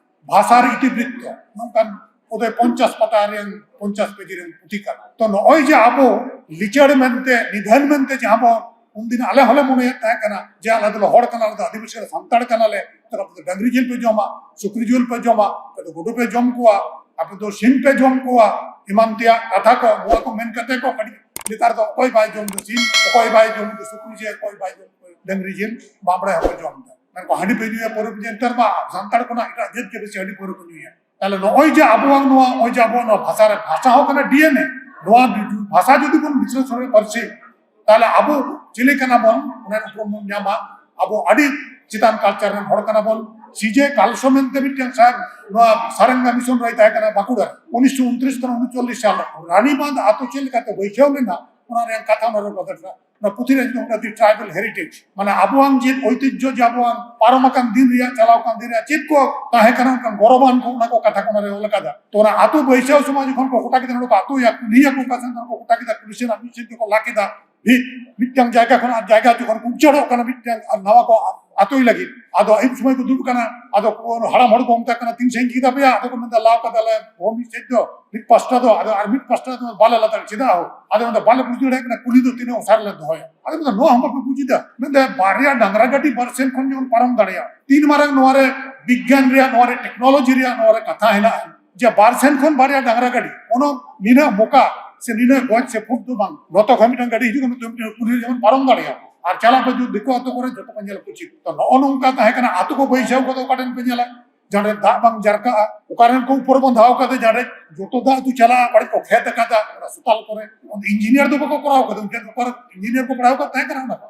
ᱵᱷᱟᱥᱟᱨ ᱤᱛᱤᱵᱨᱤᱛᱛᱚ᱾ ᱱᱚᱝᱠᱟᱱ ᱚᱫᱚᱭ ᱯᱚᱧᱪᱟᱥ ᱯᱟᱛᱟ ᱨᱮᱱ ᱯᱚᱧᱪᱟᱥ ᱯᱮᱡᱤ ᱨᱮᱱ ᱯᱩᱛᱷᱤ ᱠᱟᱱᱟ᱾ ᱛᱚ ᱱᱚᱜᱼᱚᱭ ᱡᱮ ᱟᱵᱚ ᱞᱤᱪᱟᱹᱲ ᱢᱮᱱᱛᱮ, ᱱᱤᱫᱷᱟᱹᱱ ᱢᱮᱱᱛᱮ ᱡᱟᱦᱟᱸ ᱵᱚᱱ ᱩᱱᱫᱤᱱ ᱟᱞᱮ ᱦᱚᱸᱞᱮ ᱢᱚᱱᱮᱭᱮᱫ ᱛᱟᱦᱮᱸ ᱠᱟᱱᱟ ᱡᱮ ᱟᱞᱮ ᱫᱚᱞᱮ ᱦᱚᱲ ᱠᱟᱱᱟ, ᱟᱞᱮ ᱫᱚ ᱟᱹᱫᱤᱵᱟᱹᱥᱤ ᱠᱟᱱᱟ, ᱥᱟᱱᱛᱟᱲ ᱠᱟᱱᱟᱞᱮ, ᱛᱚ ᱟᱯᱮ ᱫᱚ ᱰᱟᱝᱨᱤ ᱡᱤᱞ ᱯᱮ ᱡᱚᱢᱟ, ᱥᱩᱠᱨᱤ ᱡᱤᱞ ᱯᱮ ᱡᱚᱢᱟ, ᱟᱯᱮ ᱫᱚ ᱜᱩᱰᱩ ᱯᱮ ᱡᱚᱢ ᱠᱚᱣᱟ, ᱟᱯᱮ ᱫᱚ ᱥᱤᱢ ᱯᱮ ᱡᱚᱢ ᱠᱚᱣᱟ, ᱮᱢᱟᱱ ᱛᱮᱭᱟᱜ ᱠᱟᱛᱷᱟ ᱠᱚ, ᱱᱚᱣᱟ ᱠᱚ ᱢᱮᱱ ᱠᱟᱛᱮ ᱠᱚ ᱠᱟᱹᱴᱤᱡ ᱱᱮᱛᱟᱨ ᱫᱚ ᱚᱠᱚᱭ ᱵᱟᱭ ᱡᱚᱢ ᱫᱟ ᱥᱤᱢ, ᱚᱠᱚᱭ ᱵᱟᱭ ᱡᱚᱢ ᱫᱟ ᱥᱩᱠᱨᱤ ᱡᱤᱞ, ᱚᱠᱚᱭ ᱵᱟᱭ ᱡᱚᱢ ᱫᱟ ᱰᱟᱝᱨᱤ ᱡᱤᱞ, ᱵᱟᱢᱵᱲᱮ ᱦᱚᱸᱠᱚ ᱡᱚᱢ ᱫᱟ᱾ ᱢᱮᱱᱠᱚ ᱦᱟᱺᱰᱤ ᱯᱮ ᱧᱩᱭᱟ, ᱯᱟᱹᱣᱨᱟᱹ ᱯᱮ ᱧᱩᱭᱟ᱾ ᱱᱮᱛᱟᱨ ᱢᱟ ᱥᱟᱱᱛᱟᱲ ᱠᱷᱚᱱᱟᱜ ᱮᱴᱟᱜ ᱡᱟᱹᱛ ᱜᱮ ᱵᱮᱥᱤ ᱦᱟᱺᱰᱤ ᱯᱟᱹᱣᱨᱟᱹ ᱠᱚ ᱧᱩᱭᱟ᱾ ᱛᱟᱦᱞᱮ ᱱᱚᱜᱼᱚᱭ ᱡᱮ ᱟᱵᱚᱣᱟᱜ ᱱᱚᱣᱟ, ᱱᱚᱜᱼᱚᱭ ᱡᱮ ᱟᱵᱚᱣᱟᱜ ᱱᱚᱣᱟ ᱵᱷᱟᱥᱟ ᱨᱮ, ᱵᱷᱟᱥᱟ ᱦᱚᱸ ᱠᱟᱱᱟ ᱰᱤ ᱮᱱ ᱮ, ᱱᱚᱣᱟ ᱵᱷᱟᱥᱟ ᱡᱩᱫᱤ ᱵᱚᱱ ᱵᱤᱥᱞᱮᱥᱚᱱ ᱨᱮ ᱯᱟᱹᱨᱥᱤ, ᱛᱟᱦᱞᱮ ᱟᱵᱚ ᱪᱤᱞᱤ ᱠᱟᱱᱟ ᱵᱚᱱ, ᱚᱱᱟ ᱩᱯᱨᱩᱢ ᱵᱚᱱ ᱧᱟᱢᱟ᱾ ᱟᱵᱚ ᱟᱹᱰᱤ ᱪᱮᱛᱟᱱ ᱠᱟᱞᱪᱟᱨ ᱨᱮᱱ ᱦᱚᱲ ᱠᱟᱱᱟ ᱵᱚᱱ᱾ ᱥᱤ ᱡᱮ ᱠᱟᱞᱥᱚ ᱢᱮᱱᱛᱮ ᱢᱤᱫᱴᱮᱱ ᱥᱟᱦᱮᱵᱽ ᱱᱚᱣᱟ ᱥᱟᱨᱮᱝᱜᱟ ᱢᱤᱥᱚᱱ ᱨᱮᱭ ᱛᱟᱦᱮᱸ ᱠᱟᱱᱟ ᱵᱟᱸᱠᱩᱲᱟ ᱨᱮ, ᱩᱱᱤᱥᱥᱚ ᱩᱱᱛᱨᱤᱥ ᱠᱷᱚᱱ ᱩᱱᱪᱚᱞᱞᱤᱥ ᱥᱟᱞ᱾ ᱨᱟᱱᱤᱵᱟᱸᱫᱷ ᱟᱛᱳ ᱪᱮᱫ ᱞᱮᱠᱟᱛᱮ ᱵᱟᱹᱭᱥᱟᱹᱣ ᱞᱮᱱᱟ, ᱚᱱᱟ ᱨᱮᱭᱟᱜ ᱠᱟᱛᱷᱟ ᱚᱱᱟ ᱨᱮ ᱵᱟᱫᱷᱟ ᱠᱟᱱᱟ᱾ ᱚᱱᱟ ᱯᱩᱛᱷᱤ ᱨᱮ ᱧᱩᱛᱩᱢ ᱠᱟᱱᱟ The Tribal Heritage, ᱢᱟᱱᱮ ᱟᱵᱚᱣᱟᱝ ᱪᱮᱫ ᱳᱭᱛᱤᱡᱽᱡᱷᱚ, ᱡᱮ ᱟᱵᱚᱣᱟᱝ ᱯᱟᱨᱚᱢ ᱟᱠᱟᱱ ᱫᱤᱱ ᱨᱮᱭᱟᱜ, ᱪᱟᱞᱟᱣ ᱟᱠᱟᱱ ᱫᱤᱱ ᱨᱮᱭᱟᱜ ᱪᱮᱫ ᱠᱚ ᱛᱟᱦᱮᱸ ᱠᱟᱱᱟ, ᱚᱱᱠᱟᱱ ᱜᱚᱨᱚᱵᱟᱱ ᱠᱚ, ᱚᱱᱟ ᱠᱚ ᱠᱟᱛᱷᱟ ᱠᱚ ᱚᱱᱟ ᱨᱮ ᱚᱞ ᱟᱠᱟᱫᱟ᱾ ᱛᱚ ᱚᱱᱟ ᱟᱛᱳ ᱵᱟᱹᱭᱥᱟᱹᱣ ᱥᱚᱢᱚᱭ ᱡᱚᱠᱷᱚᱱ ᱠᱚ ᱜᱚᱴᱟ ᱠᱮᱫᱟ, ᱱᱚᱰᱮ ᱠᱚ ᱟᱛᱳᱭᱟ, ᱠᱩᱞᱦᱤᱭᱟ ᱠᱚ, ᱚᱠᱟ ᱥᱮᱱ ᱠᱚ ᱜᱚᱴᱟ ᱠᱮᱫᱟ, ᱠᱩᱞᱦᱤ ᱥᱮᱱ ᱟᱨ ᱢᱤᱫ ᱥᱮᱱ ᱛᱮᱠᱚ ᱞᱟ ᱠᱮᱫᱟ, ᱢᱤᱫ, ᱢᱤᱫᱴᱟᱝ ᱡᱟᱭᱜᱟ ᱠᱷᱚᱱ ᱟᱨ ᱡᱟᱭᱜᱟ ᱡᱚᱠᱷᱚᱱ ᱠᱚ ᱩᱪᱟᱹᱲᱚᱜ ᱠᱟᱱᱟ ᱢᱤᱫᱴᱟᱝ ᱟᱨ ᱱᱟᱣᱟ ᱠᱚ ᱟᱛᱳᱭ ᱞᱟᱹᱜᱤᱫ, ᱟᱫᱚ ᱟᱹᱭᱩᱵ ᱥᱚᱢᱚᱭ ᱠᱚ ᱫᱩᱲᱩᱵ ᱠᱟᱱᱟ, ᱟᱫᱚ ᱠᱚ ᱦᱟᱲᱟᱢ ᱦᱚᱲ ᱠᱚ ᱢᱮᱛᱟ ᱠᱟᱱᱟ, "ᱛᱤᱱ ᱥᱟᱺᱜᱤᱧ ᱠᱮᱫᱟ ᱯᱮᱭᱟ?" ᱟᱫᱚ ᱠᱚ ᱢᱮᱱᱫᱟ, "ᱞᱟᱣ ᱠᱟᱫᱟᱞᱮ ᱵᱚᱦᱚ ᱢᱤᱫ ᱥᱮᱫ ᱫᱚ, ᱢᱤᱫ ᱯᱟᱥᱴᱟ ᱫᱚ, ᱟᱫᱚ ᱟᱨ ᱢᱤᱫ ᱯᱟᱥᱴᱟ ᱫᱚ ᱵᱟᱞᱮ ᱞᱟ ᱫᱟᱲᱮᱭᱟᱜ, ᱪᱮᱫᱟᱜ ᱦᱳ?" ᱟᱫᱚ ᱢᱮᱱᱫᱟ, "ᱵᱟᱞᱮ ᱵᱩᱡᱽ ᱫᱟᱲᱮᱭᱟᱜ ᱠᱟᱱᱟ ᱠᱩᱞᱦᱤ ᱫᱚ ᱛᱤᱱᱟᱹᱜ ᱚᱥᱟᱨ ᱞᱮ ᱫᱚᱦᱚᱭᱟ᱾" ᱟᱫᱚ ᱢᱮᱱᱫᱟ, "ᱱᱚᱣᱟ ᱦᱚᱸ ᱵᱟᱯᱮ ᱵᱩᱡᱽ ᱮᱫᱟ?" ᱢᱮᱱᱫᱟ, ᱵᱟᱨᱭᱟ ᱰᱟᱝᱨᱟ ᱜᱟᱹᱰᱤ ᱵᱟᱨ ᱥᱮᱱ ᱠᱷᱚᱱ ᱡᱮᱢᱚᱱ ᱯᱟᱨᱚᱢ ᱫᱟᱲᱮᱭᱟᱜ, ᱛᱤᱱ ᱢᱟᱨᱟᱝ ᱱᱚᱣᱟ ᱨᱮ ᱵᱤᱜᱽᱜᱟᱱ ᱨᱮᱭᱟᱜ, ᱱᱚᱣᱟ ᱨᱮ ᱴᱮᱠᱱᱳᱞᱚᱡᱤ ᱨᱮᱭᱟᱜ, ᱱᱚᱣᱟ ᱨᱮ ᱠᱟᱛᱷᱟ ᱦᱮᱱᱟᱜᱼᱟ᱾ ᱡᱮ ᱵᱟᱨ ᱥᱮᱱ ᱠᱷᱚᱱ ᱵᱟᱨᱭᱟ ᱰᱟᱝᱨᱟ ᱜᱟᱹᱰᱤ, ᱠᱳᱱᱳ ᱱᱤᱱᱟᱹᱜ ᱢᱚᱠᱟ ᱥᱮ ᱱᱤᱱᱟᱹᱜ ᱜᱚᱡ ᱥᱮ ᱯᱷᱩᱴ ᱫᱚ ᱵᱟᱝ, ᱱᱚᱛᱮ ᱠᱷᱚᱱ ᱢᱤᱫᱴᱟᱝ ᱜᱟᱹᱰᱤ ᱦᱤᱡᱩᱜ ᱠᱟᱱᱟ, ᱱᱚᱛᱮ ᱢᱤᱫᱴᱟᱝ ᱠᱩᱞᱦᱤ ᱡᱮᱢᱚᱱ ᱯᱟᱨᱚᱢ ᱫᱟᱲᱮᱭᱟᱜᱼᱟ᱾ ᱟᱨ ᱪᱟᱞᱟᱜ ᱯᱮ ᱡᱩᱫᱤ ᱫᱤᱠᱩ ᱟᱛᱳ ᱠᱚᱨᱮ, ᱡᱚᱛᱚ ᱯᱮ ᱧᱮᱞ ᱠᱚ ᱪᱮᱫ᱾ ᱛᱚ ᱱᱚᱜᱼᱚ ᱱᱚᱝᱠᱟ ᱛᱟᱦᱮᱸ ᱠᱟᱱᱟ, ᱟᱛᱳ ᱠᱚ ᱵᱟᱹᱭᱥᱟᱹᱣ ᱠᱚᱫᱚ ᱚᱠᱟ ᱴᱷᱮᱱ ᱯᱮ ᱧᱮᱞᱟ? ᱡᱟᱦᱟᱸ ᱨᱮ ᱫᱟᱜ ᱵᱟᱝ ᱡᱟᱨᱠᱟᱜᱼᱟ, ᱚᱠᱟ ᱨᱮᱱ ᱠᱚ ᱩᱯᱚᱨ ᱵᱚᱱᱫᱷᱟᱣ ᱠᱟᱫᱟ, ᱡᱟᱦᱟᱸ ᱨᱮ ᱡᱚᱛᱚ ᱫᱟᱜ ᱫᱚ ᱪᱟᱞᱟᱜᱼᱟ, ᱚᱠᱟ ᱨᱮ ᱠᱚ ᱠᱷᱮᱛ ᱟᱠᱟᱫᱟ, ᱚᱱᱟ ᱥᱩᱛᱟᱞ ᱠᱚᱨᱮ᱾ ᱤᱧᱡᱤᱱᱤᱭᱟᱨ ᱫᱚ ᱵᱟᱠᱚ ᱠᱚᱨᱟᱣ ᱠᱟᱫᱟ, ᱩᱱᱠᱩ ᱫᱚ ᱚᱠᱟ ᱨᱮ ᱤᱧᱡᱤᱱᱤᱭᱟᱨ ᱠᱚ ᱯᱟᱲᱦᱟᱣ ᱠᱟᱫ ᱛᱟᱦᱮᱸ ᱠᱟᱱᱟ ᱚᱱᱟ ᱠᱚ?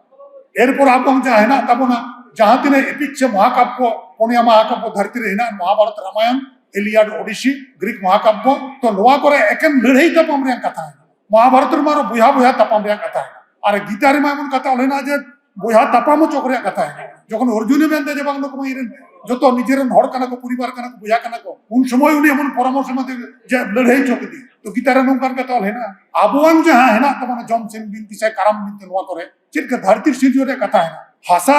ᱮᱨᱯᱚᱨ ᱟᱵᱚ ᱡᱟᱦᱟᱸ ᱦᱮᱱᱟᱜ ᱛᱟᱵᱚᱱᱟ, ᱡᱟᱦᱟᱸ ᱛᱤᱱᱟᱹᱜ ᱮᱯᱤᱠ ᱥᱮ ᱢᱚᱦᱟᱠᱟᱵᱽ ᱠᱚ, ᱯᱩᱱᱭᱟ ᱢᱚᱦᱟᱠᱟᱵᱽ ᱠᱚ ᱫᱷᱟᱹᱨᱛᱤ ᱨᱮ ᱦᱮᱱᱟᱜ, Mahabharat, Ramayan, Iliad, Odyssey, Greek ᱢᱚᱦᱟᱠᱟᱵᱽ ᱠᱚ, ᱛᱚ ᱱᱚᱣᱟ ᱠᱚᱨᱮ ᱮᱠᱮᱱ ᱞᱟᱹᱲᱦᱟᱹᱭ ᱛᱟᱯᱟᱢ ᱨᱮᱭᱟᱜ ᱠᱟᱛᱷᱟ ᱦᱮᱱᱟᱜ᱾ ᱢᱚᱦᱟᱵᱷᱟᱨᱚᱛ ᱨᱮᱢᱟ ᱟᱨᱚ ᱵᱚᱭᱦᱟ ᱵᱚᱭᱦᱟ ᱛᱟᱯᱟᱢ ᱨᱮᱭᱟᱜ ᱠᱟᱛᱷᱟ ᱦᱮᱱᱟᱜ᱾ ᱟᱨ ᱜᱤᱛᱟ ᱨᱮᱢᱟ ᱮᱢᱚᱱ ᱠᱟᱛᱷᱟ ᱚᱞ ᱦᱮᱱᱟᱜ ᱡᱮ ᱵᱚᱭᱦᱟ ᱛᱟᱯᱟᱢ ᱦᱚᱪᱚ ᱠᱚ ᱨᱮᱭᱟᱜ ᱠᱟᱛᱷᱟ ᱦᱮᱱᱟᱜ᱾ ᱡᱚᱠᱷᱚᱱ ᱚᱨᱡᱩᱱᱮ ᱢᱮᱱᱫᱟ ᱡᱮ ᱵᱟᱝ, ᱱᱩᱠᱩ ᱢᱟ ᱤᱧ ᱨᱮᱱ ᱡᱚᱛᱚ ᱱᱤᱡᱮᱨ ᱨᱮᱱ ᱦᱚᱲ ᱠᱟᱱᱟ ᱠᱚ, ᱯᱚᱨᱤᱵᱟᱨ ᱠᱟᱱᱟ ᱠᱚ, ᱵᱚᱭᱦᱟ ᱠᱟᱱᱟ ᱠᱚ, ᱩᱱ ᱥᱚᱢᱚᱭ ᱩᱱᱤ ᱮᱢᱚᱱ ᱯᱚᱨᱟᱢᱚᱨᱥᱚ ᱮᱢᱟ ᱫᱮ ᱡᱮ ᱞᱟᱹᱲᱦᱟᱹᱭ ᱦᱚᱪᱚ ᱠᱮᱫᱮ᱾ ᱛᱚ ᱜᱤᱛᱟ ᱨᱮ ᱱᱚᱝᱠᱟᱱ ᱠᱟᱛᱷᱟ ᱚᱞ ᱦᱮᱱᱟᱜᱼᱟ᱾ ᱟᱵᱚᱣᱟᱝ ᱡᱟᱦᱟᱸ ᱦᱮᱱᱟᱜ ᱛᱟᱵᱚᱱᱟ ᱡᱚᱢ ᱥᱤᱢ ᱵᱤᱱᱛᱤ ᱥᱮ ᱠᱟᱨᱟᱢ ᱵᱤᱱᱛᱤ, ᱱᱚᱣᱟ ᱠᱚᱨᱮ ᱪᱮᱫ ᱞᱮᱠᱟ ᱫᱷᱟᱹᱨᱛᱤ ᱥᱤᱨᱡᱚᱱ ᱨᱮᱭᱟᱜ ᱠᱟᱛᱷᱟ ᱦᱮᱱᱟᱜᱼᱟ? ᱦᱟᱥᱟ,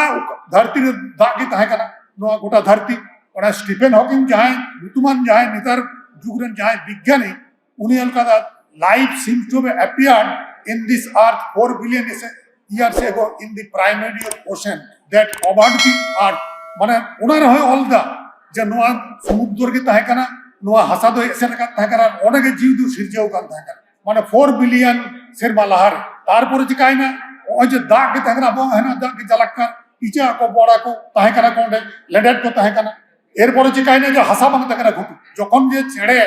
ᱫᱷᱟᱹᱨᱛᱤ ᱨᱮ ᱫᱟᱜ ᱜᱮ ᱛᱟᱦᱮᱸ ᱠᱟᱱᱟ, ᱱᱚᱣᱟ ᱜᱚᱴᱟ ᱫᱷᱟᱹᱨᱛᱤ᱾ ᱚᱱᱟ ᱥᱴᱤᱯᱷᱮᱱ ᱦᱚᱠᱤᱝ ᱡᱟᱦᱟᱸᱭ ᱧᱩᱛᱩᱢᱟᱱ, ᱡᱟᱦᱟᱸᱭ ᱱᱮᱛᱟᱨ ᱡᱩᱜᱽ ᱨᱮᱱ ᱡᱟᱦᱟᱸᱭ ᱵᱤᱜᱽᱜᱟᱱᱤ, ᱩᱱᱤ ᱚᱞ ᱠᱟᱫᱟ, "Life seems to have appeared in this earth four billion years ago in the primordial ocean that covered the earth." ᱢᱟᱱᱮ ᱚᱱᱟ ᱨᱮᱦᱚᱸᱭ ᱚᱞ ᱫᱟ ᱡᱮ ᱱᱚᱣᱟ ᱥᱚᱢᱩᱫᱨᱚ ᱜᱮ ᱛᱟᱦᱮᱸ ᱠᱟᱱᱟ, ᱱᱚᱣᱟ ᱦᱟᱥᱟ ᱫᱚ ᱦᱮᱡ ᱥᱮᱱ ᱟᱠᱟᱱ ᱛᱟᱦᱮᱸ ᱠᱟᱱᱟ, ᱚᱸᱰᱮ ᱜᱮ ᱡᱤᱣᱤ ᱫᱚ ᱥᱤᱨᱡᱟᱹᱣ ᱠᱟᱱ ᱛᱟᱦᱮᱸ ᱠᱟᱱᱟ, ᱢᱟᱱᱮ ᱯᱷᱳᱨ ᱵᱤᱞᱤᱭᱚᱱ ᱥᱮᱨᱢᱟ ᱞᱟᱦᱟᱨᱮ᱾ ᱛᱟᱨᱯᱚᱨᱮ ᱪᱤᱠᱟᱭᱮᱱᱟ? ᱱᱚᱜᱼᱚᱭ ᱡᱮ ᱫᱟᱜ ᱜᱮ ᱛᱟᱦᱮᱸ ᱠᱟᱱᱟ, ᱟᱵᱚᱣᱟᱜ ᱦᱮᱱᱟᱜ ᱫᱟᱜ ᱜᱮ ᱪᱟᱞᱟᱜ ᱠᱟᱱ, ᱤᱪᱟᱹᱜ ᱦᱟᱹᱠᱩ ᱵᱚᱲᱟ ᱠᱚ ᱛᱟᱦᱮᱸ ᱠᱟᱱᱟ ᱠᱚ ᱚᱸᱰᱮ, ᱞᱮᱸᱰᱮᱫ ᱠᱚ ᱛᱟᱦᱮᱸ ᱠᱟᱱᱟ᱾ ᱮᱨᱯᱚᱨᱮ ᱪᱤᱠᱟᱭᱮᱱᱟ ᱡᱮ ᱦᱟᱥᱟ ᱵᱟᱝ ᱛᱟᱦᱮᱸ ᱠᱟᱱᱟ ᱜᱷᱩᱴᱩ᱾ ᱡᱚᱠᱷᱚᱱ ᱡᱮ ᱪᱮᱬᱮ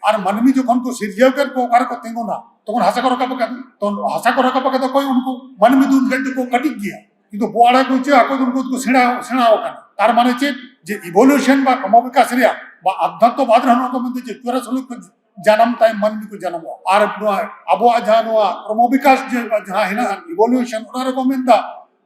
ᱟᱨ ᱢᱟᱹᱱᱢᱤ ᱡᱚᱠᱷᱚᱱ ᱠᱚ ᱥᱤᱨᱡᱟᱹᱣ ᱠᱮᱫ ᱠᱚ, ᱚᱠᱟ ᱨᱮᱠᱚ ᱛᱤᱸᱜᱩᱱᱟ? ᱛᱚᱠᱷᱚᱱ ᱦᱟᱥᱟ ᱠᱚ ᱨᱟᱠᱟᱵ ᱟᱠᱟᱫ᱾ ᱛᱚ ᱦᱟᱥᱟ ᱠᱚ ᱨᱟᱠᱟᱵ ᱟᱠᱟᱫ ᱚᱠᱚᱭ? ᱩᱱᱠᱩ ᱢᱟᱹᱱᱢᱤ ᱫᱚ ᱩᱱ ᱜᱷᱟᱹᱲᱤᱡ ᱫᱚᱠᱚ ᱠᱟᱹᱴᱤᱡ ᱜᱮᱭᱟ, ᱠᱤᱱᱛᱩ ᱵᱚᱲᱟ ᱠᱚ ᱤᱪᱟᱹᱜ ᱦᱟᱹᱠᱩ ᱫᱚ ᱩᱱᱠᱩ ᱫᱚᱠᱚ ᱥᱮᱬᱟ, ᱥᱮᱬᱟ ᱟᱠᱟᱱᱟ᱾ ᱛᱟᱨ ᱢᱟᱱᱮ ᱪᱮᱫ? ᱡᱮ ᱤᱵᱷᱳᱞᱩᱥᱚᱱ ᱵᱟ ᱠᱨᱚᱢᱚ ᱵᱤᱠᱟᱥ ᱨᱮᱭᱟᱜ ᱵᱟ ᱟᱫᱷᱟᱛᱢᱚ ᱵᱟᱫ ᱨᱮᱦᱚᱸ ᱱᱚᱣᱟ ᱠᱚ ᱢᱮᱱᱛᱮ ᱡᱮ ᱪᱩᱣᱟᱨᱟ ᱥᱩᱞᱩᱠ ᱠᱚ ᱡᱟᱱᱟᱢ ᱛᱟᱭᱚᱢ ᱢᱟᱹᱱᱢᱤ ᱠᱚ ᱡᱟᱱᱟᱢᱚᱜᱼᱟ᱾ ᱟᱨ ᱱᱚᱣᱟ ᱟᱵᱚᱣᱟᱜ ᱡᱟᱦᱟᱸ ᱱᱚᱣᱟ ᱠᱨᱚᱢᱚ ᱵᱤᱠᱟᱥ ᱡᱮ ᱡᱟᱦᱟᱸ ᱦᱮᱱᱟᱜᱼᱟ, ᱤᱵᱷᱳᱞᱩᱥᱚᱱ, ᱚᱱᱟ ᱨᱮᱠᱚ ᱢᱮᱱᱫᱟ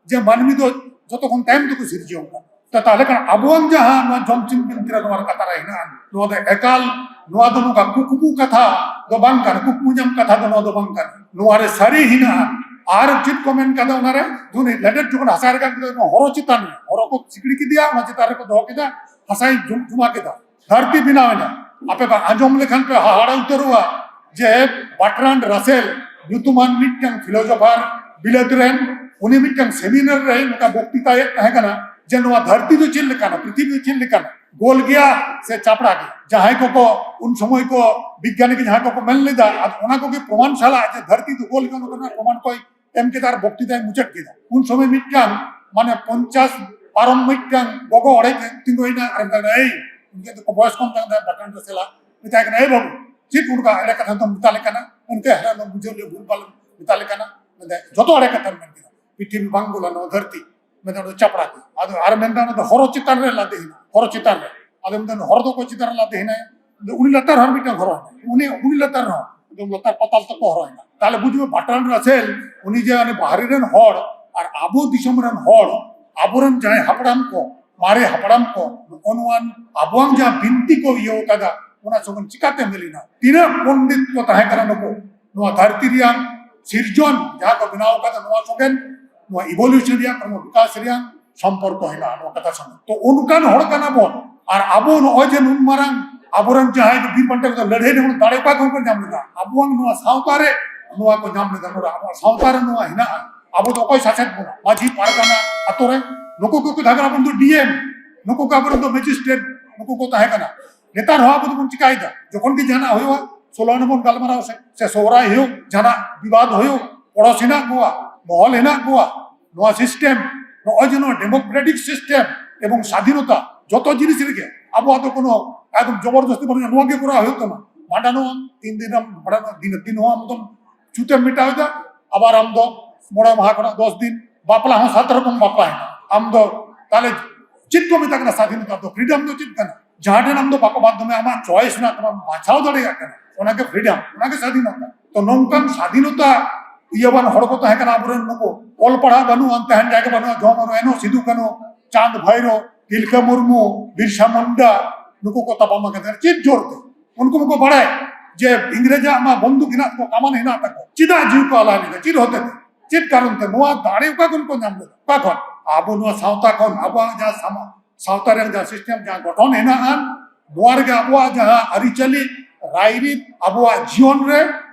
ᱡᱮ ᱢᱟᱹᱱᱢᱤ ᱫᱚ ᱡᱚᱛᱚ ᱠᱷᱚᱱ ᱛᱟᱭᱚᱢ ᱛᱮᱠᱚ ᱥᱤᱨᱡᱟᱹᱣ ᱟᱠᱟᱱᱟ᱾ ᱛᱟ-, ᱛᱟᱦᱞᱮ ᱠᱷᱟᱱ ᱟᱵᱚᱣᱟᱜ ᱡᱟᱦᱟᱸ ᱱᱚᱣᱟ ᱡᱚᱢ ᱪᱤᱱ ᱵᱤᱱᱛᱤ ᱨᱮ ᱱᱚᱣᱟ ᱠᱟᱛᱷᱟ ᱨᱮ ᱦᱮᱱᱟᱜᱼᱟ, ᱱᱚᱣᱟ ᱫᱚ ᱮᱠᱟᱞ, ᱱᱚᱣᱟ ᱫᱚ ᱱᱚᱝᱠᱟ ᱠᱩᱠᱢᱩ ᱠᱟᱛᱷᱟ ᱫᱚ ᱵᱟᱝ ᱠᱟᱱᱟ, ᱠᱩᱠᱢᱩ ᱧᱟᱢ ᱠᱟᱛᱷᱟ ᱫᱚ ᱱᱚᱣᱟ ᱫᱚ ᱵᱟᱝ ᱠᱟᱱᱟ᱾ ᱱᱚᱣᱟ ᱨᱮ ᱥᱟᱹᱨᱤ ᱦᱮᱱᱟᱜᱼᱟ᱾ ᱟᱨ ᱪᱮᱫ ᱠᱚ ᱢᱮᱱ ᱠᱟᱫᱟ ᱚᱱᱟᱨᱮ? ᱫᱷᱩᱱᱤ ᱞᱮᱸᱰᱮᱫ ᱡᱚᱠᱷᱚᱱ ᱦᱟᱥᱟ ᱨᱮ ᱠᱟᱱ ᱛᱟᱦᱮᱸᱫ, ᱦᱚᱨᱚ ᱪᱮᱛᱟᱱ ᱨᱮ, ᱦᱚᱨᱚ ᱠᱚ ᱥᱤᱠᱲᱤ ᱠᱮᱫᱮᱭᱟ, ᱚᱱᱟ ᱪᱮᱛᱟᱱ ᱨᱮᱠᱚ ᱫᱚᱦᱚ ᱠᱮᱫᱟ, ᱦᱟᱥᱟᱭ ᱡᱩᱢ-, ᱡᱩᱢᱟ ᱠᱮᱫᱟ, ᱫᱷᱟᱹᱨᱛᱤ ᱵᱮᱱᱟᱣ ᱮᱱᱟ᱾ ᱟᱯᱮ ᱯᱮ ᱟᱸᱡᱚᱢ ᱞᱮᱠᱷᱟᱱ ᱯᱮ ᱦᱟᱦᱟᱲᱟ ᱩᱛᱟᱹᱨᱚᱜᱼᱟ ᱡᱮ ᱵᱟᱨᱴᱨᱟᱱᱰ ᱨᱟᱥᱮᱞ ᱧᱩᱛᱩᱢᱟᱱ ᱢᱤᱫᱴᱟᱝ ᱯᱷᱤᱞᱳᱡᱚᱯᱷᱟᱨ ᱵᱤᱞᱟᱹᱛ ᱨᱮᱱ, ᱩᱱᱤ ᱢᱤᱫᱴᱟᱝ ᱥᱮᱢᱤᱱᱟᱨ ᱨᱮ ᱱᱚᱝᱠᱟ ᱵᱚᱠᱛᱤᱛᱟᱭᱮᱫ ᱛᱟᱦᱮᱸ ᱠᱟᱱᱟ ᱡᱮ ᱱᱚᱣᱟ ᱫᱷᱟᱹᱨᱛᱤ ᱫᱚ ᱪᱮᱫ ᱞᱮᱠᱟᱱᱟ, ᱯᱨᱤᱛᱷᱤᱵᱤ ᱫᱚ ᱪᱮᱫ ᱞᱮᱠᱟᱱᱟ, ᱜᱳᱞ ᱜᱮᱭᱟ ᱥᱮ ᱪᱟᱯᱲᱟ ᱜᱮᱭᱟ? ᱡᱟᱦᱟᱸᱭ ᱠᱚᱠᱚ ᱩᱱ ᱥᱚᱢᱚᱭ ᱠᱚ ᱵᱤᱜᱽᱜᱟᱱᱤ ᱠᱚ ᱡᱟᱦᱟᱸᱭ ᱠᱚᱠᱚ ᱢᱮᱱ ᱞᱮᱫᱟ, ᱟᱫᱚ ᱚᱱᱟ ᱠᱚᱜᱮ ᱯᱨᱚᱢᱟᱱ ᱥᱟᱞᱟᱜ ᱡᱮ ᱫᱷᱟᱹᱨᱛᱤ ᱫᱚ ᱜᱳᱞ ᱜᱮᱭᱟ, ᱚᱱᱟ ᱠᱚᱨᱮᱱᱟᱜ ᱯᱨᱚᱢᱟᱱ ᱠᱚᱭ ᱮᱢ ᱠᱮᱫᱟ ᱟᱨ ᱵᱚᱠᱛᱤᱛᱟᱭ ᱢᱩᱪᱟᱹᱫ ᱠᱮᱫᱟ᱾ ᱩᱱ ᱥᱚᱢᱚᱭ ᱢᱤᱫᱴᱟᱝ ᱢᱟᱱᱮ ᱯᱚᱧᱪᱟᱥ ᱯᱟᱨᱚᱢ ᱢᱤᱫᱴᱟᱝ ᱜᱚᱜᱚ ᱚᱲᱮᱡ ᱛᱤᱸᱜᱩᱭᱮᱱᱟ ᱟᱨ ᱢᱮᱛᱟᱭ ᱠᱟᱱᱟ, "ᱮᱭ", ᱩᱱᱠᱤᱱ ᱫᱚᱠᱚ ᱵᱚᱭᱚᱥ ᱠᱚᱢ ᱛᱟᱦᱮᱸ ᱠᱟᱱᱟ, ᱵᱟᱴᱟᱱ ᱨᱟᱥᱮᱞᱟ, ᱢᱮᱛᱟᱭ ᱠᱟᱱᱟ, "ᱮᱭ ᱵᱟᱹᱵᱩ, ᱪᱮᱫ ᱚᱱᱠᱟ ᱮᱲᱮ ᱠᱟᱛᱷᱟ ᱫᱚᱢ ᱢᱮᱛᱟ ᱞᱮ ᱠᱟᱱᱟ?" ᱩᱱᱠᱩ ᱦᱮᱨᱟ ᱫᱚ ᱵᱩᱡᱷᱟᱹᱣ ᱞᱮ ᱵᱷᱩᱞ ᱵᱷᱟᱞ ᱢᱮᱛᱟ ᱞᱮ ᱠᱟᱱᱟ, ᱢᱮᱱᱫᱟᱭ, "ᱡᱚᱛᱚ ᱮᱲᱮ ᱠᱟᱛᱷᱟ ᱢᱮᱱ ᱠᱮᱫᱟ, ᱯᱨᱤᱛᱷᱤᱵᱤ ᱵᱟᱝ ᱜᱳᱞᱟ, ᱱᱚᱣᱟ ᱫᱷᱟᱹᱨᱛᱤ", ᱢᱮᱱᱫᱟ, "ᱚᱱᱟ ᱫᱚ ᱪᱟᱯᱲᱟ ᱜᱮ", ᱟᱫᱚ ᱟᱨ ᱢᱮᱱᱫᱟ, "ᱚᱱᱟ ᱫᱚ ᱦᱚᱨᱚ ᱪᱮᱛᱟᱱ ᱨᱮ ᱞᱟᱫᱮ ᱦᱮᱱᱟᱜᱼᱟ, ᱦᱚᱨᱚ ᱪᱮᱛᱟᱱ ᱨᱮ", ᱟᱫᱚ ᱢᱮᱱᱫᱟ, "ᱦᱚᱨᱚ ᱫᱚ ᱚᱠᱚᱭ ᱪᱮᱛᱟᱱ ᱨᱮ ᱞᱟᱫᱮ ᱦᱮᱱᱟᱭᱟ?" ᱩᱱᱤ ᱞᱟᱛᱟᱨ ᱨᱮᱦᱚᱸ ᱢᱤᱫᱴᱟᱝ ᱦᱚᱨᱚ ᱦᱮᱱᱟᱭᱟ, ᱩᱱᱤ, ᱩᱱᱤ ᱞᱟᱛᱟᱨ ᱨᱮᱦᱚᱸ ᱮᱠᱫᱚᱢ ᱞᱟᱛᱟᱨ ᱯᱟᱛᱟᱞ ᱛᱚᱠᱚ ᱦᱚᱨᱚ ᱦᱮᱱᱟᱭᱟ᱾ ᱛᱟᱦᱞᱮ ᱵᱩᱡᱷᱟᱹᱣ ᱢᱮ, ᱵᱟᱨᱴᱨᱟᱱᱰ ᱨᱟᱥᱮᱞ ᱩᱱᱤ ᱡᱮ ᱩᱱᱤ ᱵᱟᱦᱨᱮ ᱨᱮᱱ ᱦᱚᱲ ᱟᱨ ᱟᱵᱚ ᱫᱤᱥᱚᱢ ᱨᱮᱱ ᱦᱚᱲ, ᱟᱵᱚᱨᱮᱱ ᱡᱟᱦᱟᱸᱭ ᱦᱟᱯᱲᱟᱢ ᱠᱚ, ᱢᱟᱨᱮ ᱦᱟᱯᱲᱟᱢ ᱠᱚ, ᱱᱚᱜᱼᱚ ᱱᱚᱣᱟ ᱟᱵᱚᱣᱟᱜ ᱡᱟᱦᱟᱸ ᱵᱤᱱᱛᱤ ᱠᱚ ᱤᱭᱟᱹ ᱟᱠᱟᱫᱟ, ᱚᱱᱟ ᱥᱚᱸᱜᱮ ᱪᱤᱠᱟᱛᱮ ᱢᱤᱞᱤᱱᱟ? ᱛᱤᱱᱟᱹᱜ ᱯᱚᱱᱰᱤᱛ ᱠᱚ ᱛᱟᱦᱮᱸ ᱠᱟᱱᱟ ᱱᱩᱠᱩ, ᱱᱚᱣᱟ ᱫᱷᱟᱹᱨᱛᱤ ᱨᱮᱭᱟᱜ ᱥᱤᱨᱡᱚᱱ ᱡᱟᱦᱟᱸ ᱠᱚ ᱵᱮᱱᱟᱣ ᱟᱠᱟᱫᱟ, ᱱᱚᱣᱟ ᱥᱚᱸᱜᱮ ᱱᱚᱣᱟ ᱤᱵᱷᱳᱞᱩᱥᱚᱱ ᱨᱮᱭᱟᱜ ᱠᱳᱱᱳ ᱵᱤᱠᱟᱥ ᱨᱮᱭᱟᱜ ᱥᱚᱢᱯᱚᱨᱠᱚ ᱦᱮᱱᱟᱜᱼᱟ ᱱᱚᱣᱟ ᱠᱟᱛᱷᱟ ᱥᱚᱸᱜᱮ᱾ ᱛᱚ ᱚᱱᱠᱟᱱ ᱦᱚᱲ ᱠᱟᱱᱟ ᱵᱚᱱ, ᱟᱨ ᱟᱵᱚ ᱱᱚᱜᱼᱚᱭ ᱡᱮ ᱱᱩᱱ ᱢᱟᱨᱟᱝ ᱟᱵᱚᱨᱮᱱ ᱡᱟᱦᱟᱸᱭ ᱠᱚ ᱵᱤᱨ ᱵᱟᱱᱴᱟ ᱠᱚᱫᱚ ᱞᱟᱹᱲᱦᱟᱹᱭ ᱨᱮ ᱫᱟᱲᱮ ᱚᱠᱟ ᱠᱷᱚᱱ ᱠᱚ ᱧᱟᱢ ᱞᱮᱫᱟ? ᱟᱵᱚᱣᱟᱜ ᱱᱚᱣᱟ ᱥᱟᱶᱛᱟ ᱨᱮ ᱱᱚᱣᱟ ᱠᱚ ᱧᱟᱢ ᱞᱮᱫᱟ᱾ ᱱᱚᱰᱮ ᱟᱵᱚᱣᱟᱜ ᱥᱟᱶᱛᱟ ᱨᱮ ᱱᱚᱣᱟ ᱦᱮᱱᱟᱜᱼᱟ᱾ ᱟᱵᱚ ᱫᱚ ᱚᱠᱚᱭ ᱥᱟᱥᱮᱛ ᱵᱚᱱᱟ? ᱢᱟᱹᱡᱷᱤ, ᱯᱟᱨᱜᱟᱱᱟ, ᱟᱛᱳ ᱨᱮ, ᱱᱩᱠᱩ ᱠᱚᱠᱚ ᱛᱟᱦᱮᱸ ᱠᱟᱱᱟ ᱟᱵᱚᱨᱮᱱ ᱫᱚ ᱰᱤ ᱮᱢ, ᱱᱩᱠᱩ ᱠᱚ ᱟᱵᱚᱨᱮᱱ ᱫᱚ ᱢᱮᱡᱤᱥᱴᱨᱮᱴ, ᱱᱩᱠᱩ ᱠᱚ ᱛᱟᱦᱮᱸ ᱠᱟᱱᱟ᱾ ᱱᱮᱛᱟᱨ ᱦᱚᱸ ᱟᱵᱚ ᱫᱚᱵᱚᱱ ᱪᱤᱠᱟᱭᱮᱫᱟ, ᱡᱚᱠᱷᱚᱱ ᱜᱮ ᱡᱟᱦᱟᱱᱟᱜ ᱦᱩᱭᱩᱜᱼᱟ, ᱥᱳᱞᱳ ᱟᱱᱟ ᱵᱚᱱ ᱜᱟᱞᱢᱟᱨᱟᱣᱟ ᱥᱮ, ᱥᱮ ᱥᱚᱦᱨᱟᱭ ᱦᱩᱭᱩᱜ, ᱡᱟᱦᱟᱱᱟᱜ ᱵᱤᱵᱟᱫ ᱦᱩᱭᱩᱜ, ᱯᱚᱲᱚᱥ ᱦᱮᱱᱟᱜ ᱠᱚᱣᱟ, ᱢᱚᱦᱚᱞ ᱦᱮᱱᱟᱜ ᱠᱚᱣᱟ, ᱱᱚᱣᱟ ᱥᱤᱥᱴᱮᱢ, ᱱᱚᱜᱼᱚᱭ ᱡᱮ ᱱᱚᱣᱟ ᱰᱮᱢᱳᱠᱨᱮᱴᱤᱠ ᱥᱤᱥᱴᱮᱢ ᱮᱵᱚᱝ ᱥᱟᱫᱷᱤᱱᱚᱛᱟ, ᱡᱚᱛᱚ ᱡᱤᱱᱤᱥ ᱨᱮᱜᱮ ᱟᱵᱚᱣᱟᱜ ᱫᱚ ᱠᱳᱱᱳ ᱮᱠᱫᱚᱢ ᱡᱚᱵᱚᱨᱫᱚᱥᱛᱤ ᱵᱟᱹᱱᱩᱜᱼᱟ, ᱱᱚᱣᱟ ᱜᱮ ᱠᱚᱨᱟᱣ ᱦᱩᱭᱩᱜ ᱛᱟᱢᱟ᱾ ᱵᱷᱟᱸᱰᱟᱱ ᱦᱚᱸ ᱛᱤᱱ ᱫᱤᱱ ᱮᱢ ᱵᱷᱟᱸᱰᱟᱱ, ᱫᱤᱱ, ᱫᱤᱱ ᱦᱚᱸ ᱟᱢ ᱫᱚᱢ ᱪᱷᱩᱴᱮᱢ ᱢᱮᱴᱟᱣ ᱮᱫᱟ, ᱟᱵᱟᱨ ᱟᱢ ᱫᱚ ᱢᱚᱬᱮ ᱢᱟᱦᱟ ᱠᱷᱚᱱᱟᱜ ᱫᱚᱥ ᱫᱤᱱ, ᱵᱟᱯᱞᱟ ᱦᱚᱸ ᱥᱟᱛ ᱨᱚᱠᱚᱢ ᱵᱟᱯᱞᱟ ᱦᱮᱱᱟᱜᱼᱟ᱾ ᱟᱢ ᱫᱚ ᱛᱟᱦᱞᱮ ᱪᱮᱫ ᱠᱚ ᱢᱮᱛᱟᱜ ᱠᱟᱱᱟ ᱥᱟᱫᱷᱤᱱᱚᱛᱟ ᱫᱚ? ᱯᱷᱨᱤᱰᱚᱢ ᱫᱚ ᱪᱮᱫ ᱠᱟᱱᱟ? ᱡᱟᱦᱟᱸ ᱴᱷᱮᱱ ᱟᱢ ᱫᱚ ᱵᱟᱠᱚ ᱵᱟᱫ ᱢᱮᱭᱟ, ᱟᱢᱟᱜ ᱪᱚᱭᱮᱥ ᱦᱮᱱᱟᱜ ᱛᱟᱢᱟ, ᱵᱟᱪᱷᱟᱣ ᱫᱟᱲᱮᱭᱟᱜ ᱠᱟᱱᱟ, ᱚᱱᱟᱜᱮ ᱯᱷᱨᱤᱰᱚᱢ, ᱚᱱᱟᱜᱮ ᱥᱟᱫᱷᱤᱱᱚᱛᱟ᱾ ᱛᱚ ᱱᱚᱝᱠᱟᱱ ᱥᱟᱫᱷᱤᱱᱚᱛᱟ ᱤᱭᱟᱹᱣᱟᱱ ᱦᱚᱲ ᱠᱚ ᱛᱟᱦᱮᱸ ᱠᱟᱱᱟ ᱟᱵᱚᱨᱮᱱ ᱱᱩᱠᱩ᱾ ᱚᱞ ᱯᱟᱲᱦᱟᱣ ᱵᱟᱹᱱᱩᱜᱼᱟ, ᱛᱟᱦᱮᱱ ᱡᱟᱭᱜᱟ ᱵᱟᱹᱱᱩᱜᱼᱟ, ᱡᱚᱢ ᱵᱟᱹᱱᱩᱜᱼᱟ, ᱮᱱᱦᱚᱸ ᱥᱤᱫᱩ ᱠᱟᱹᱱᱦᱩ, ᱪᱟᱸᱫ ᱵᱷᱟᱭᱨᱳ, ᱵᱤᱨᱥᱟ ᱢᱩᱨᱢᱩ, ᱵᱤᱨᱥᱟ ᱢᱩᱱᱰᱟ, ᱱᱩᱠᱩ ᱠᱚ ᱛᱟᱯᱟᱢ ᱟᱠᱟᱫᱟ᱾ ᱪᱮᱫ ᱡᱳᱨ ᱛᱮ? ᱩᱱᱠᱩ ᱢᱟᱠᱚ ᱵᱟᱲᱟᱭ ᱡᱮ ᱤᱝᱨᱮᱡᱟᱜ ᱢᱟ ᱵᱚᱱᱫᱩᱠ ᱦᱮᱱᱟᱜ ᱛᱟᱠᱚᱣᱟ, ᱠᱟᱢᱟᱱ ᱦᱮᱱᱟᱜ ᱛᱟᱠᱚᱣᱟ, ᱪᱮᱫᱟᱜ ᱡᱤᱣᱤ ᱠᱚ ᱟᱞᱟᱭ ᱞᱮᱫᱟ? ᱪᱮᱫ ᱦᱚᱛᱮ ᱛᱮ? ᱪᱮᱫ ᱠᱟᱨᱚᱱ ᱛᱮ? ᱱᱚᱣᱟ ᱫᱟᱲᱮ ᱚᱠᱟ ᱠᱷᱚᱱ ᱠᱚ ᱧᱟᱢ ᱞᱮᱫᱟ? ᱚᱠᱟ ᱠᱷᱚᱱ? ᱟᱵᱚ ᱱᱚᱣᱟ ᱥᱟᱶᱛᱟ ᱠᱷᱚᱱ, ᱟᱵᱚᱣᱟᱜ ᱡᱟᱦᱟᱸ ᱥᱟᱢᱟ-, ᱥᱟᱶᱛᱟ ᱨᱮᱭᱟᱜ ᱡᱟᱦᱟᱸ ᱥᱤᱥᱴᱮᱢ, ᱡᱟᱦᱟᱸ ᱜᱚᱴᱷᱚᱱ ᱦᱮᱱᱟᱜᱼᱟ, ᱱᱚᱣᱟ ᱨᱮᱜᱮ ᱟᱵᱚᱣᱟᱜ ᱡᱟᱦᱟᱸ ᱟᱹᱨᱤᱪᱟᱹᱞᱤ, ᱨᱟᱭᱨᱤᱛ, ᱟᱵᱚᱣᱟᱜ ᱡᱤᱭᱚᱱ ᱨᱮ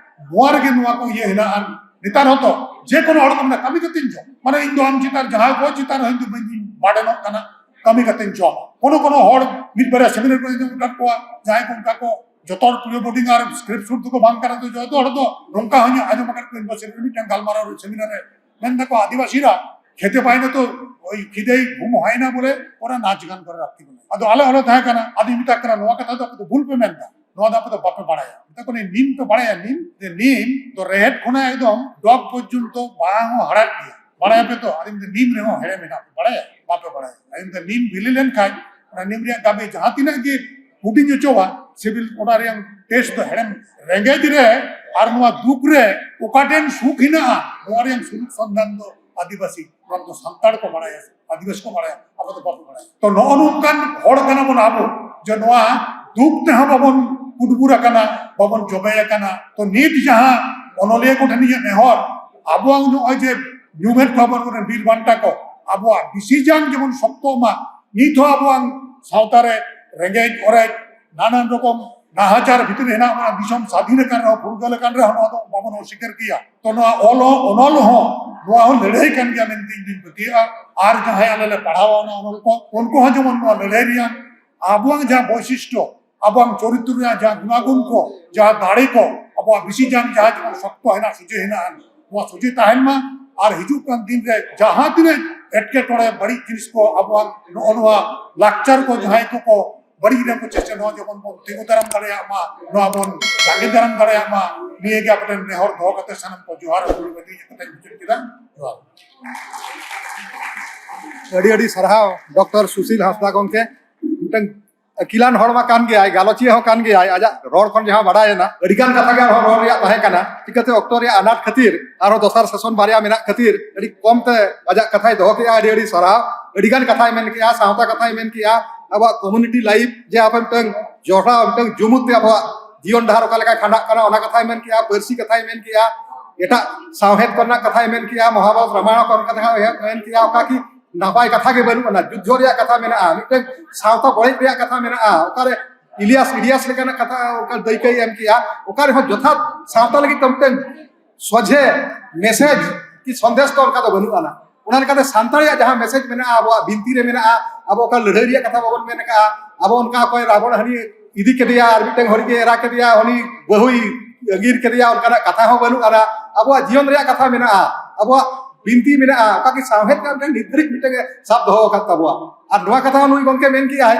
ᱱᱚᱣᱟ ᱨᱮᱜᱮ ᱱᱚᱣᱟ ᱠᱚ ᱤᱭᱟᱹ ᱦᱮᱱᱟᱜᱼᱟ᱾ ᱱᱮᱛᱟᱨ ᱦᱚᱸᱛᱚ ᱡᱮ ᱠᱳᱱᱳ ᱦᱚᱲ ᱠᱚ ᱢᱮᱱᱟ, "ᱠᱟᱹᱢᱤ ᱠᱟᱛᱮᱧ ᱡᱚᱢ", ᱢᱟᱱᱮ ᱤᱧ ᱫᱚ ᱟᱢ ᱪᱮᱛᱟᱱ ᱡᱟᱦᱟᱸᱭ ᱠᱚ ᱪᱮᱛᱟᱱ ᱨᱮ ᱤᱧ ᱫᱚ ᱵᱟᱹᱧ ᱵᱟᱰᱮᱱᱚᱜ ᱠᱟᱱᱟ, ᱠᱟᱹᱢᱤ ᱠᱟᱛᱮᱧ ᱡᱚᱢᱟ᱾ ᱠᱳᱱᱳ ᱠᱳᱱᱳ ᱦᱚᱲ ᱢᱤᱫ ᱵᱟᱨᱭᱟ ᱥᱮᱢᱤᱱᱟᱨ ᱠᱚ ᱟᱸᱡᱚᱢ ᱟᱠᱟᱫ ᱠᱚᱣᱟ, ᱡᱟᱦᱟᱸᱭ ᱠᱚ ᱚᱱᱠᱟ ᱠᱚ ᱡᱚᱛᱚ ᱦᱚᱲ ᱯᱨᱤᱭᱳ ᱵᱳᱨᱰᱤᱝ ᱟᱨ ᱥᱠᱨᱤᱯᱴ ᱥᱩᱴ ᱫᱚᱠᱚ ᱵᱟᱝ ᱠᱟᱱᱟ, ᱛᱚ ᱡᱚᱛᱚ ᱦᱚᱲ ᱫᱚ ᱱᱚᱝᱠᱟ ᱦᱚᱸᱧ ᱟᱸᱡᱚᱢ ᱟᱠᱟᱫ ᱠᱚᱣᱟ ᱤᱭᱩᱱᱤᱵᱷᱟᱨᱥᱤᱴᱤ ᱨᱮ ᱢᱤᱫᱴᱟᱝ ᱜᱟᱞᱢᱟᱨᱟᱣ ᱨᱮ, ᱥᱮᱢᱤᱱᱟᱨ ᱨᱮ ᱢᱮᱱ ᱫᱟᱠᱚ, "ᱟᱹᱫᱤᱵᱟᱹᱥᱤ ᱨᱟ ᱠᱷᱮᱛᱮ ᱯᱟᱭᱱᱟ ᱛᱚ ᱳᱭ ᱠᱷᱤᱫᱮᱭ ᱜᱷᱩᱢ ᱦᱚᱭ ᱱᱟ ᱵᱚᱞᱮ ᱚᱱᱟ ᱱᱟᱪ ᱜᱟᱱ ᱠᱚᱨᱮ ᱨᱟᱛᱛᱤ ᱵᱚᱞᱮ᱾" ᱟᱫᱚ ᱟᱞᱮ ᱚᱸᱰᱮ ᱛᱟᱦᱮᱸ ᱠᱟᱱᱟ, ᱟᱫᱚᱧ ᱢᱮᱛᱟᱜ ᱠᱟᱱᱟ, "ᱱᱚᱣᱟ ᱠᱟᱛᱷᱟ ᱫᱚ ᱟᱯᱮ ᱫᱚ ᱵᱷᱩᱞ ᱯᱮ ᱢᱮᱱ ᱫᱟ, ᱱᱚᱣᱟ ᱫᱚ ᱟᱯᱮ ᱫᱚ ᱵᱟᱯᱮ ᱵᱟᱲᱟᱭᱟ᱾" ᱢᱮᱛᱟ ᱠᱚ ᱠᱟᱹᱱᱟᱹᱧ, "ᱱᱤᱢ ᱯᱮ ᱵᱟᱲᱟᱭᱟ? ᱱᱤᱢ ᱫᱮ ᱱᱤᱢ ᱫᱚ ᱨᱮᱦᱮᱫ ᱠᱷᱚᱱᱟᱜ ᱮᱠᱫᱚᱢ ᱰᱚᱜᱽ ᱯᱚᱨᱡᱚᱱᱛᱚ ᱵᱟᱦᱟ ᱦᱚᱸ ᱦᱟᱲᱟᱜ ᱜᱮᱭᱟ, ᱵᱟᱲᱟᱭᱟᱯᱮ ᱛᱚ?" ᱟᱫᱚᱧ ᱢᱮᱱᱫᱟ, "ᱱᱤᱢ ᱨᱮᱦᱚᱸ ᱦᱮᱲᱮᱢ ᱢᱮᱱᱟᱜ ᱯᱮ ᱵᱟᱲᱟᱭᱟ? ᱵᱟᱯᱮ ᱵᱟᱲᱟᱭᱟ?" ᱟᱫᱚᱧ ᱢᱮᱱᱫᱟ, ᱱᱤᱢ ᱵᱤᱞᱤ ᱞᱮᱱᱠᱷᱟᱱ ᱚᱱᱟ ᱱᱤᱢ ᱨᱮᱭᱟᱜ ᱜᱟᱵᱮ ᱡᱟᱦᱟᱸ ᱛᱤᱱᱟᱹᱜ ᱜᱮ ᱦᱩᱰᱤᱧ ᱦᱚᱪᱚᱣᱟ, ᱥᱤᱵᱤᱞ ᱚᱱᱟ ᱨᱮᱭᱟᱜ ᱴᱮᱥᱴ ᱫᱚ ᱦᱮᱲᱮᱢ᱾ ᱨᱮᱸᱜᱮᱡ ᱨᱮ ᱟᱨ ᱱᱚᱣᱟ ᱫᱩᱠ ᱨᱮ ᱚᱠᱟ ᱴᱷᱮᱱ ᱥᱩᱠ ᱦᱮᱱᱟᱜᱼᱟ, ᱱᱚᱣᱟ ᱨᱮᱭᱟᱜ ᱥᱩᱞᱩᱠ ᱥᱚᱱᱫᱷᱟᱱ ᱫᱚ ᱟᱹᱫᱤᱵᱟᱹᱥᱤ, ᱱᱚᱣᱟ ᱫᱚ ᱥᱟᱱᱛᱟᱲ ᱠᱚ ᱵᱟᱲᱟᱭᱟ, ᱟᱹᱫᱤᱵᱟᱹᱥᱤ ᱠᱚ ᱵᱟᱲᱟᱭᱟ, ᱟᱵᱚ ᱫᱚ ᱵᱟᱵᱚ ᱵᱟᱲᱟᱭᱟ᱾ ᱛᱚ ᱱᱚᱜᱼᱚ ᱱᱚᱝᱠᱟᱱ ᱦᱚᱲ ᱠᱟᱱᱟ ᱵᱚᱱ ᱟᱵᱚ, ᱡᱮ ᱱᱚᱣᱟ ᱫᱩᱠ ᱛᱮᱦᱚᱸ ᱵᱟᱵᱚᱱ ᱠᱩᱴᱵᱩᱨ ᱟᱠᱟᱱᱟ, ᱵᱟᱵᱚᱱ ᱡᱚᱵᱮ ᱟᱠᱟᱱᱟ᱾ ᱛᱚ ᱱᱤᱛ ᱡᱟᱦᱟᱸ ᱚᱱᱚᱞᱤᱭᱟᱹ ᱠᱚ ᱴᱷᱮᱱ ᱤᱧᱟᱹᱜ ᱱᱮᱦᱚᱨ, ᱟᱵᱚᱣᱟᱜ ᱱᱚᱜᱼᱚᱭ ᱡᱮ ᱧᱩᱢᱮᱫ ᱠᱚᱣᱟ ᱵᱚᱱ ᱵᱤᱨ ᱵᱟᱱᱴᱟ ᱠᱚ, ᱟᱵᱚᱣᱟᱜ ᱵᱤᱥᱤ ᱡᱟᱝ ᱡᱮᱢᱚᱱ ᱥᱚᱠᱛᱚᱜ ᱢᱟ᱾ ᱱᱤᱛ ᱦᱚᱸ ᱟᱵᱚᱣᱟᱜ ᱥᱟᱶᱛᱟ ᱨᱮ ᱨᱮᱸᱜᱮᱡ ᱚᱨᱮᱡ, ᱱᱟᱱᱟᱱ ᱨᱚᱠᱚᱢ ᱱᱟᱦᱟᱪᱟᱨ ᱵᱷᱤᱛᱨᱤ ᱨᱮ ᱦᱮᱱᱟᱜ ᱵᱚᱱᱟ, ᱫᱤᱥᱚᱢ ᱥᱟᱫᱷᱤᱱ ᱟᱠᱟᱱ ᱨᱮᱦᱚᱸ, ᱯᱷᱩᱨᱜᱟᱹᱞ ᱟᱠᱟᱱ ᱨᱮᱦᱚᱸ ᱱᱚᱣᱟ ᱫᱚ ᱵᱟᱵᱚᱱ ᱚᱥᱤᱠᱟᱨ ᱜᱮᱭᱟ᱾ ᱛᱚ ᱱᱚᱣᱟ ᱚᱞ ᱦᱚᱸ, ᱚᱱᱚᱞ ᱦᱚᱸ ᱱᱚᱣᱟ ᱦᱚᱸ ᱞᱟᱹᱲᱦᱟᱹᱭ ᱠᱟᱱ ᱜᱮᱭᱟ ᱢᱮᱱᱛᱮ ᱤᱧ ᱫᱩᱧ ᱯᱟᱹᱛᱭᱟᱹᱜᱼᱟ᱾ ᱟᱨ ᱡᱟᱦᱟᱸᱭ ᱟᱞᱮ ᱞᱮ ᱯᱟᱲᱦᱟᱣᱟ ᱚᱱᱟ ᱚᱱᱚᱞ ᱠᱚ, ᱩᱱᱠᱩ ᱦᱚᱸ ᱡᱮᱢᱚᱱ ᱱᱚᱣᱟ ᱞᱟᱹᱲᱦᱟᱹᱭ ᱨᱮᱭᱟᱜ ᱟᱵᱚᱣᱟᱜ ᱡᱟᱦᱟᱸ ᱵᱳᱭᱥᱤᱥᱴᱚ, ᱟᱵᱚᱣᱟᱜ ᱪᱚᱨᱤᱛᱨᱚ ᱨᱮᱭᱟᱜ ᱡᱟᱦᱟᱸ ᱜᱩᱱᱟᱜᱩᱱ ᱠᱚ, ᱡᱟᱦᱟᱸ ᱫᱟᱲᱮ ᱠᱚ, ᱟᱵᱚᱣᱟᱜ ᱵᱤᱥᱤ ᱡᱟᱝ ᱡᱟᱦᱟᱸ ᱡᱮᱢᱚᱱ ᱥᱚᱠᱛᱚ ᱦᱮᱱᱟᱜ, ᱥᱚᱡᱷᱮ ᱦᱮᱱᱟᱜ, ᱱᱚᱣᱟ ᱥᱚᱡᱷᱮ ᱛᱟᱦᱮᱱ ᱢᱟ᱾ ᱟᱨ ᱦᱤᱡᱩᱜ ᱠᱟᱱ ᱫᱤᱱ ᱨᱮ ᱡᱟᱦᱟᱸ ᱛᱤᱱᱟᱹᱜ ᱮᱴᱠᱮᱴᱚᱬᱮ, ᱵᱟᱹᱲᱤᱡ ᱡᱤᱱᱤᱥ ᱠᱚ, ᱟᱵᱚᱣᱟᱜ ᱱᱚᱜᱼᱚ ᱱᱚᱣᱟ ᱞᱟᱠᱪᱟᱨ ᱠᱚ ᱡᱟᱦᱟᱸᱭ ᱠᱚᱠᱚ ᱵᱟᱹᱲᱤᱡ ᱨᱮ ᱠᱚ ᱪᱮᱥᱴᱟ, ᱱᱚᱣᱟ ᱡᱮᱢᱚᱱ ᱵᱚᱱ ᱛᱤᱸᱜᱩ ᱫᱟᱨᱟᱢ ᱫᱟᱲᱮᱭᱟᱜ ᱢᱟ, ᱱᱚᱣᱟ ᱵᱚᱱ ᱡᱟᱸᱜᱮ ᱫᱟᱨᱟᱢ ᱫᱟᱲᱮᱭᱟᱜ ᱢᱟ, ᱱᱤᱭᱟᱹ ᱜᱮ ᱟᱯᱮ ᱴᱷᱮᱱ ᱱᱮᱦᱚᱨ ᱫᱚᱦᱚ ᱠᱟᱛᱮ ᱥᱟᱱᱟᱢ ᱠᱚ ᱡᱚᱦᱟᱨ ᱟᱹᱜᱩ ᱠᱟᱛᱮ ᱤᱧ ᱢᱩᱪᱟᱹᱫ ᱠᱮᱫᱟ᱾ ᱡᱚᱦᱟᱨ᱾ ᱟᱹᱰᱤ ᱟᱹᱰᱤ ᱥᱟᱨᱦᱟᱣ ᱰᱚᱠᱴᱚᱨ ᱥᱩᱥᱤᱞ ᱦᱟᱸᱥᱫᱟ ᱜᱚᱢᱠᱮ, ᱢᱤᱫᱴᱟᱝ ᱟᱹᱠᱤᱞᱟᱱ ᱦᱚᱲ ᱢᱟ ᱠᱟᱱ ᱜᱮᱭᱟᱭ, ᱜᱟᱞᱚᱪᱤᱭᱟᱹ ᱦᱚᱸ ᱠᱟᱱ ᱜᱮᱭᱟᱭ, ᱟᱡᱟᱜ ᱨᱚᱲ ᱠᱷᱚᱱ ᱡᱟᱦᱟᱸ ᱵᱟᱰᱟᱭᱮᱱᱟ, ᱟᱹᱰᱤᱜᱟᱱ ᱠᱟᱛᱷᱟ ᱜᱮ ᱟᱨᱦᱚᱸ ᱨᱚᱲ ᱨᱮᱭᱟᱜ ᱛᱟᱦᱮᱸ ᱠᱟᱱᱟ᱾ ᱪᱤᱠᱟᱹᱛᱮ ᱚᱠᱛᱚ ᱨᱮᱭᱟᱜ ᱟᱱᱟᱴ ᱠᱷᱟᱹᱛᱤᱨ, ᱟᱨᱦᱚᱸ ᱫᱚᱥᱟᱨ ᱥᱮᱥᱚᱱ ᱵᱟᱨᱭᱟ ᱢᱮᱱᱟᱜ ᱠᱷᱟᱹᱛᱤᱨ ᱟᱹᱰᱤ ᱠᱚᱢ ᱛᱮ ᱟᱡᱟᱜ ᱠᱟᱛᱷᱟᱭ ᱫᱚᱦᱚ ᱠᱮᱜᱼᱟ᱾ ᱟᱹᱰᱤ ᱟᱹᱰᱤ ᱥᱟᱨᱦᱟᱣ᱾ ᱟᱹᱰᱤᱜᱟᱱ ᱠᱟᱛᱷᱟᱭ ᱢᱮᱱ ᱠᱮᱜᱼᱟ, ᱥᱟᱶᱛᱟ ᱠᱟᱛᱷᱟᱭ ᱢᱮᱱ ᱠᱮᱜᱼᱟ, ᱟᱵᱚᱣᱟᱜ ᱠᱚᱢᱤᱭᱩᱱᱤᱴᱤ ᱞᱟᱭᱤᱯᱷ ᱡᱮ ᱟᱯᱮ ᱢᱤᱫᱴᱟᱝ ᱡᱚᱲᱟᱣ, ᱢᱤᱫᱴᱟᱝ ᱡᱩᱢᱩᱫ ᱛᱮ ᱟᱵᱚᱣᱟᱜ ᱡᱤᱭᱚᱱ ᱰᱟᱦᱟᱨ ᱚᱠᱟ ᱞᱮᱠᱟ ᱠᱷᱟᱸᱰᱟᱜ ᱠᱟᱱᱟ, ᱚᱱᱟ ᱠᱟᱛᱷᱟᱭ ᱢᱮᱱ ᱠᱮᱜᱼᱟ, ᱯᱟᱹᱨᱥᱤ ᱠᱟᱛᱷᱟᱭ ᱢᱮᱱ ᱠᱮᱜᱼᱟ, ᱮᱴᱟᱜ ᱥᱟᱶᱦᱮᱫ ᱠᱚᱨᱮᱱᱟᱜ ᱠᱟᱛᱷᱟᱭ ᱢᱮᱱ ᱠᱮᱜᱼᱟ, ᱢᱚᱦᱟᱵᱟᱨᱚᱛ ᱨᱟᱢᱟᱭᱚᱬ ᱠᱚᱨᱮᱱᱟᱜ ᱠᱟᱛᱷᱟᱭ ᱢᱮᱱ ᱠᱮᱜᱼᱟ, ᱚᱠᱟ ᱠᱤ ᱱᱟᱯᱟᱭ ᱠᱟᱛᱷᱟ ᱜᱮ ᱵᱟᱹᱱᱩᱜ ᱟᱱᱟ, ᱡᱩᱫᱽᱫᱷᱚ ᱨᱮᱭᱟᱜ ᱠᱟᱛᱷᱟ ᱢᱮᱱᱟᱜᱼᱟ, ᱢᱤᱫᱴᱟᱝ ᱥᱟᱶᱛᱟ ᱵᱚᱲᱦᱮ ᱨᱮᱭᱟᱜ ᱠᱟᱛᱷᱟ ᱢᱮᱱᱟᱜᱼᱟ, ᱚᱠᱟᱨᱮ ᱤᱞᱤᱭᱟᱥ ᱤᱰᱤᱭᱟᱥ ᱞᱮᱠᱟᱱᱟᱜ ᱠᱟᱛᱷᱟ ᱚᱱᱠᱟ ᱫᱟᱹᱭᱠᱟᱹᱭ ᱮᱢ ᱠᱮᱜᱼᱟ, ᱚᱠᱟ ᱨᱮᱦᱚᱸ ᱡᱚᱛᱷᱟᱛ ᱥᱟᱶᱛᱟ ᱞᱟᱹᱜᱤᱫ ᱛᱮ ᱢᱤᱫᱴᱟᱝ ᱥᱚᱡᱷᱮ ᱢᱮᱥᱮᱡᱽ ᱠᱤ ᱥᱚᱱᱫᱮᱥ ᱫᱚ ᱚᱱᱠᱟ ᱫᱚ ᱵᱟᱹᱱᱩᱜ ᱟᱱᱟ᱾ ᱚᱱᱟ ᱞᱮᱠᱟᱛᱮ ᱥᱟᱱᱛᱟᱲᱤᱭᱟᱜ ᱡᱟᱦᱟᱸ ᱢᱮᱥᱮᱡᱽ ᱢᱮᱱᱟᱜᱼᱟ, ᱟᱵᱚᱣᱟᱜ ᱵᱤᱱᱛᱤ ᱨᱮ ᱢᱮᱱᱟᱜᱼᱟ, ᱟᱵᱚ ᱚᱠᱟ ᱞᱟᱹᱲᱦᱟᱹᱭ ᱨᱮᱭᱟᱜ ᱠᱟᱛᱷᱟ ᱵᱟᱵᱚᱱ ᱢᱮᱱ ᱟᱠᱟᱜᱼᱟ, ᱟᱵᱚ ᱚᱱᱠᱟ ᱚᱠᱚᱭ ᱨᱟᱵᱚᱬ ᱦᱟᱹᱱᱤ ᱤᱫᱤ ᱠᱮᱫᱮᱭᱟ, ᱟᱨ ᱢᱤᱫᱴᱟᱝ ᱦᱚᱲ ᱜᱮ ᱮᱨᱟ ᱠᱮᱫᱮᱭᱟ, ᱩᱱᱤ ᱵᱟᱹᱦᱩᱭ ᱟᱸᱜᱤᱨ ᱠᱮᱫᱮᱭᱟ, ᱚᱱᱠᱟᱱᱟᱜ ᱠᱟᱛᱷᱟ ᱦᱚᱸ ᱵᱟᱹᱱᱩᱜ ᱟᱱᱟ᱾ ᱟᱵᱚᱣᱟᱜ ᱡᱤᱭᱚᱱ ᱨᱮᱭᱟᱜ ᱠᱟᱛᱷᱟ ᱢᱮᱱᱟᱜᱼᱟ, ᱟᱵᱚᱣᱟᱜ ᱵᱤᱱᱛᱤ ᱢᱮᱱᱟᱜᱼᱟ, ᱚᱠᱟ ᱠᱤ ᱥᱟᱶᱦᱮᱫ ᱨᱮᱭᱟᱜ ᱢᱤᱫᱴᱟᱝ ᱱᱤᱛ ᱫᱷᱟᱹᱨᱤᱡ ᱢᱤᱫᱴᱟᱝ ᱮ ᱥᱟᱵ ᱫᱚᱦᱚ ᱟᱠᱟᱫ ᱛᱟᱵᱚᱣᱟ᱾ ᱟᱨ ᱱᱚᱣᱟ ᱠᱟᱛᱷᱟ ᱦᱚᱸ ᱱᱩᱭ ᱜᱚᱢᱠᱮ ᱢᱮᱱ ᱠᱮᱜᱼᱟᱭ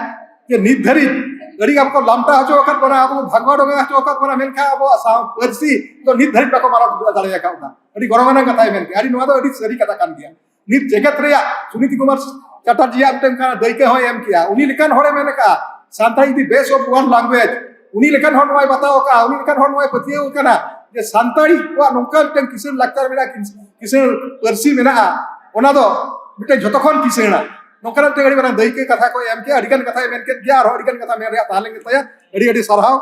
ᱡᱮ ᱱᱤᱛ ᱫᱷᱟᱹᱨᱤᱡ ᱟᱹᱰᱤ ᱟᱵᱚ ᱠᱚ ᱞᱟᱢᱴᱟ ᱦᱚᱪᱚ ᱟᱠᱟᱫ ᱵᱚᱱᱟ, ᱟᱵᱚ ᱵᱷᱟᱜᱽᱣᱟ ᱰᱚᱜᱟ ᱦᱚᱪᱚ ᱟᱠᱟᱫ ᱵᱚᱱᱟ, ᱢᱮᱱᱠᱷᱟᱱ ᱟᱵᱚᱣᱟᱜ ᱥᱟᱶ ᱯᱟᱹᱨᱥᱤ ᱫᱚ ᱱᱤᱛ ᱫᱷᱟᱹᱨᱤᱡ ᱵᱟᱠᱚ ᱢᱟᱱᱟᱣ ᱫᱟᱲᱮ ᱟᱠᱟᱫᱟ᱾ ᱟᱹᱰᱤ ᱜᱚᱨᱚᱵᱟᱱᱟᱜ ᱠᱟᱛᱷᱟᱭ ᱢᱮᱱ ᱠᱮᱜᱼᱟ᱾ ᱟᱹᱰᱤ, ᱱᱚᱣᱟ ᱫᱚ ᱟᱹᱰᱤ ᱥᱟᱹᱨᱤ ᱠᱟᱛᱷᱟ ᱠᱟᱱ ᱜᱮᱭᱟ᱾ ᱱᱤᱛ ᱡᱮᱜᱮᱛ ᱨᱮᱭᱟᱜ ᱥᱩᱱᱤᱛᱤ ᱠᱩᱢᱟᱨ ᱪᱟᱴᱟᱨᱡᱤᱭᱟᱜ ᱢᱤᱫᱴᱟᱝ ᱫᱟᱹᱭᱠᱟᱹ ᱦᱚᱸᱭ ᱮᱢ ᱠᱮᱜᱼᱟ᱾ ᱩᱱᱤ ᱞᱮᱠᱟᱱ ᱦᱚᱲᱮ ᱢᱮᱱ ᱟᱠᱟᱜᱼᱟ, Santali is the best of one language᱾ ᱩᱱᱤ ᱞᱮᱠᱟᱱ ᱦᱚᱲ ᱱᱚᱣᱟᱭ ᱵᱟᱛᱟᱣ ᱟᱠᱟᱜᱼᱟ, ᱩᱱᱤ ᱞᱮᱠᱟᱱ ᱦᱚᱲ ᱱᱚᱣᱟᱭ ᱯᱟᱹᱛᱭᱟᱹᱣ ᱟᱠᱟᱱᱟ ᱡᱮ ᱥᱟᱱᱛᱟᱲᱤ ᱠᱚᱣᱟᱜ ᱱᱚᱝᱠᱟ ᱢᱤᱫᱴᱟᱝ ᱠᱤᱥᱟᱹᱬ ᱞᱟᱠᱪᱟᱨ ᱢᱮᱱᱟᱜᱼᱟ, ᱠᱤᱥ-, ᱠᱤᱥᱟᱹᱬ ᱯᱟᱹᱨᱥᱤ ᱢᱮᱱᱟᱜᱼᱟ, ᱚᱱᱟ ᱫᱚ ᱢᱤᱫᱴᱟᱝ ᱡᱷᱚᱛᱚ ᱠᱷᱚᱱ ᱠᱤᱥᱟᱹᱬᱟ᱾ ᱱᱚᱝᱠᱟᱱᱟᱜ ᱢᱤᱫᱴᱟᱝ ᱟᱹᱰᱤ ᱢᱟᱨᱟᱝ ᱫᱟᱹᱭᱠᱟᱹ ᱠᱟᱛᱷᱟ ᱠᱚᱭ ᱮᱢ ᱠᱮᱜᱼᱟ, ᱟᱹᱰᱤᱜᱟᱱ ᱠᱟᱛᱷᱟᱭ ᱢᱮᱱ ᱠᱮᱫ ᱜᱮᱭᱟ, ᱟᱨᱦᱚᱸ ᱟᱹᱰᱤᱜᱟᱱ ᱠᱟᱛᱷᱟ ᱢᱮᱱ ᱨᱮᱭᱟᱜ ᱛᱟᱦᱮᱸ ᱞᱮᱱ ᱜᱮ ᱛᱟᱭᱟ᱾ ᱟᱹᱰᱤ ᱟᱹᱰᱤ ᱥᱟᱨᱦᱟᱣ᱾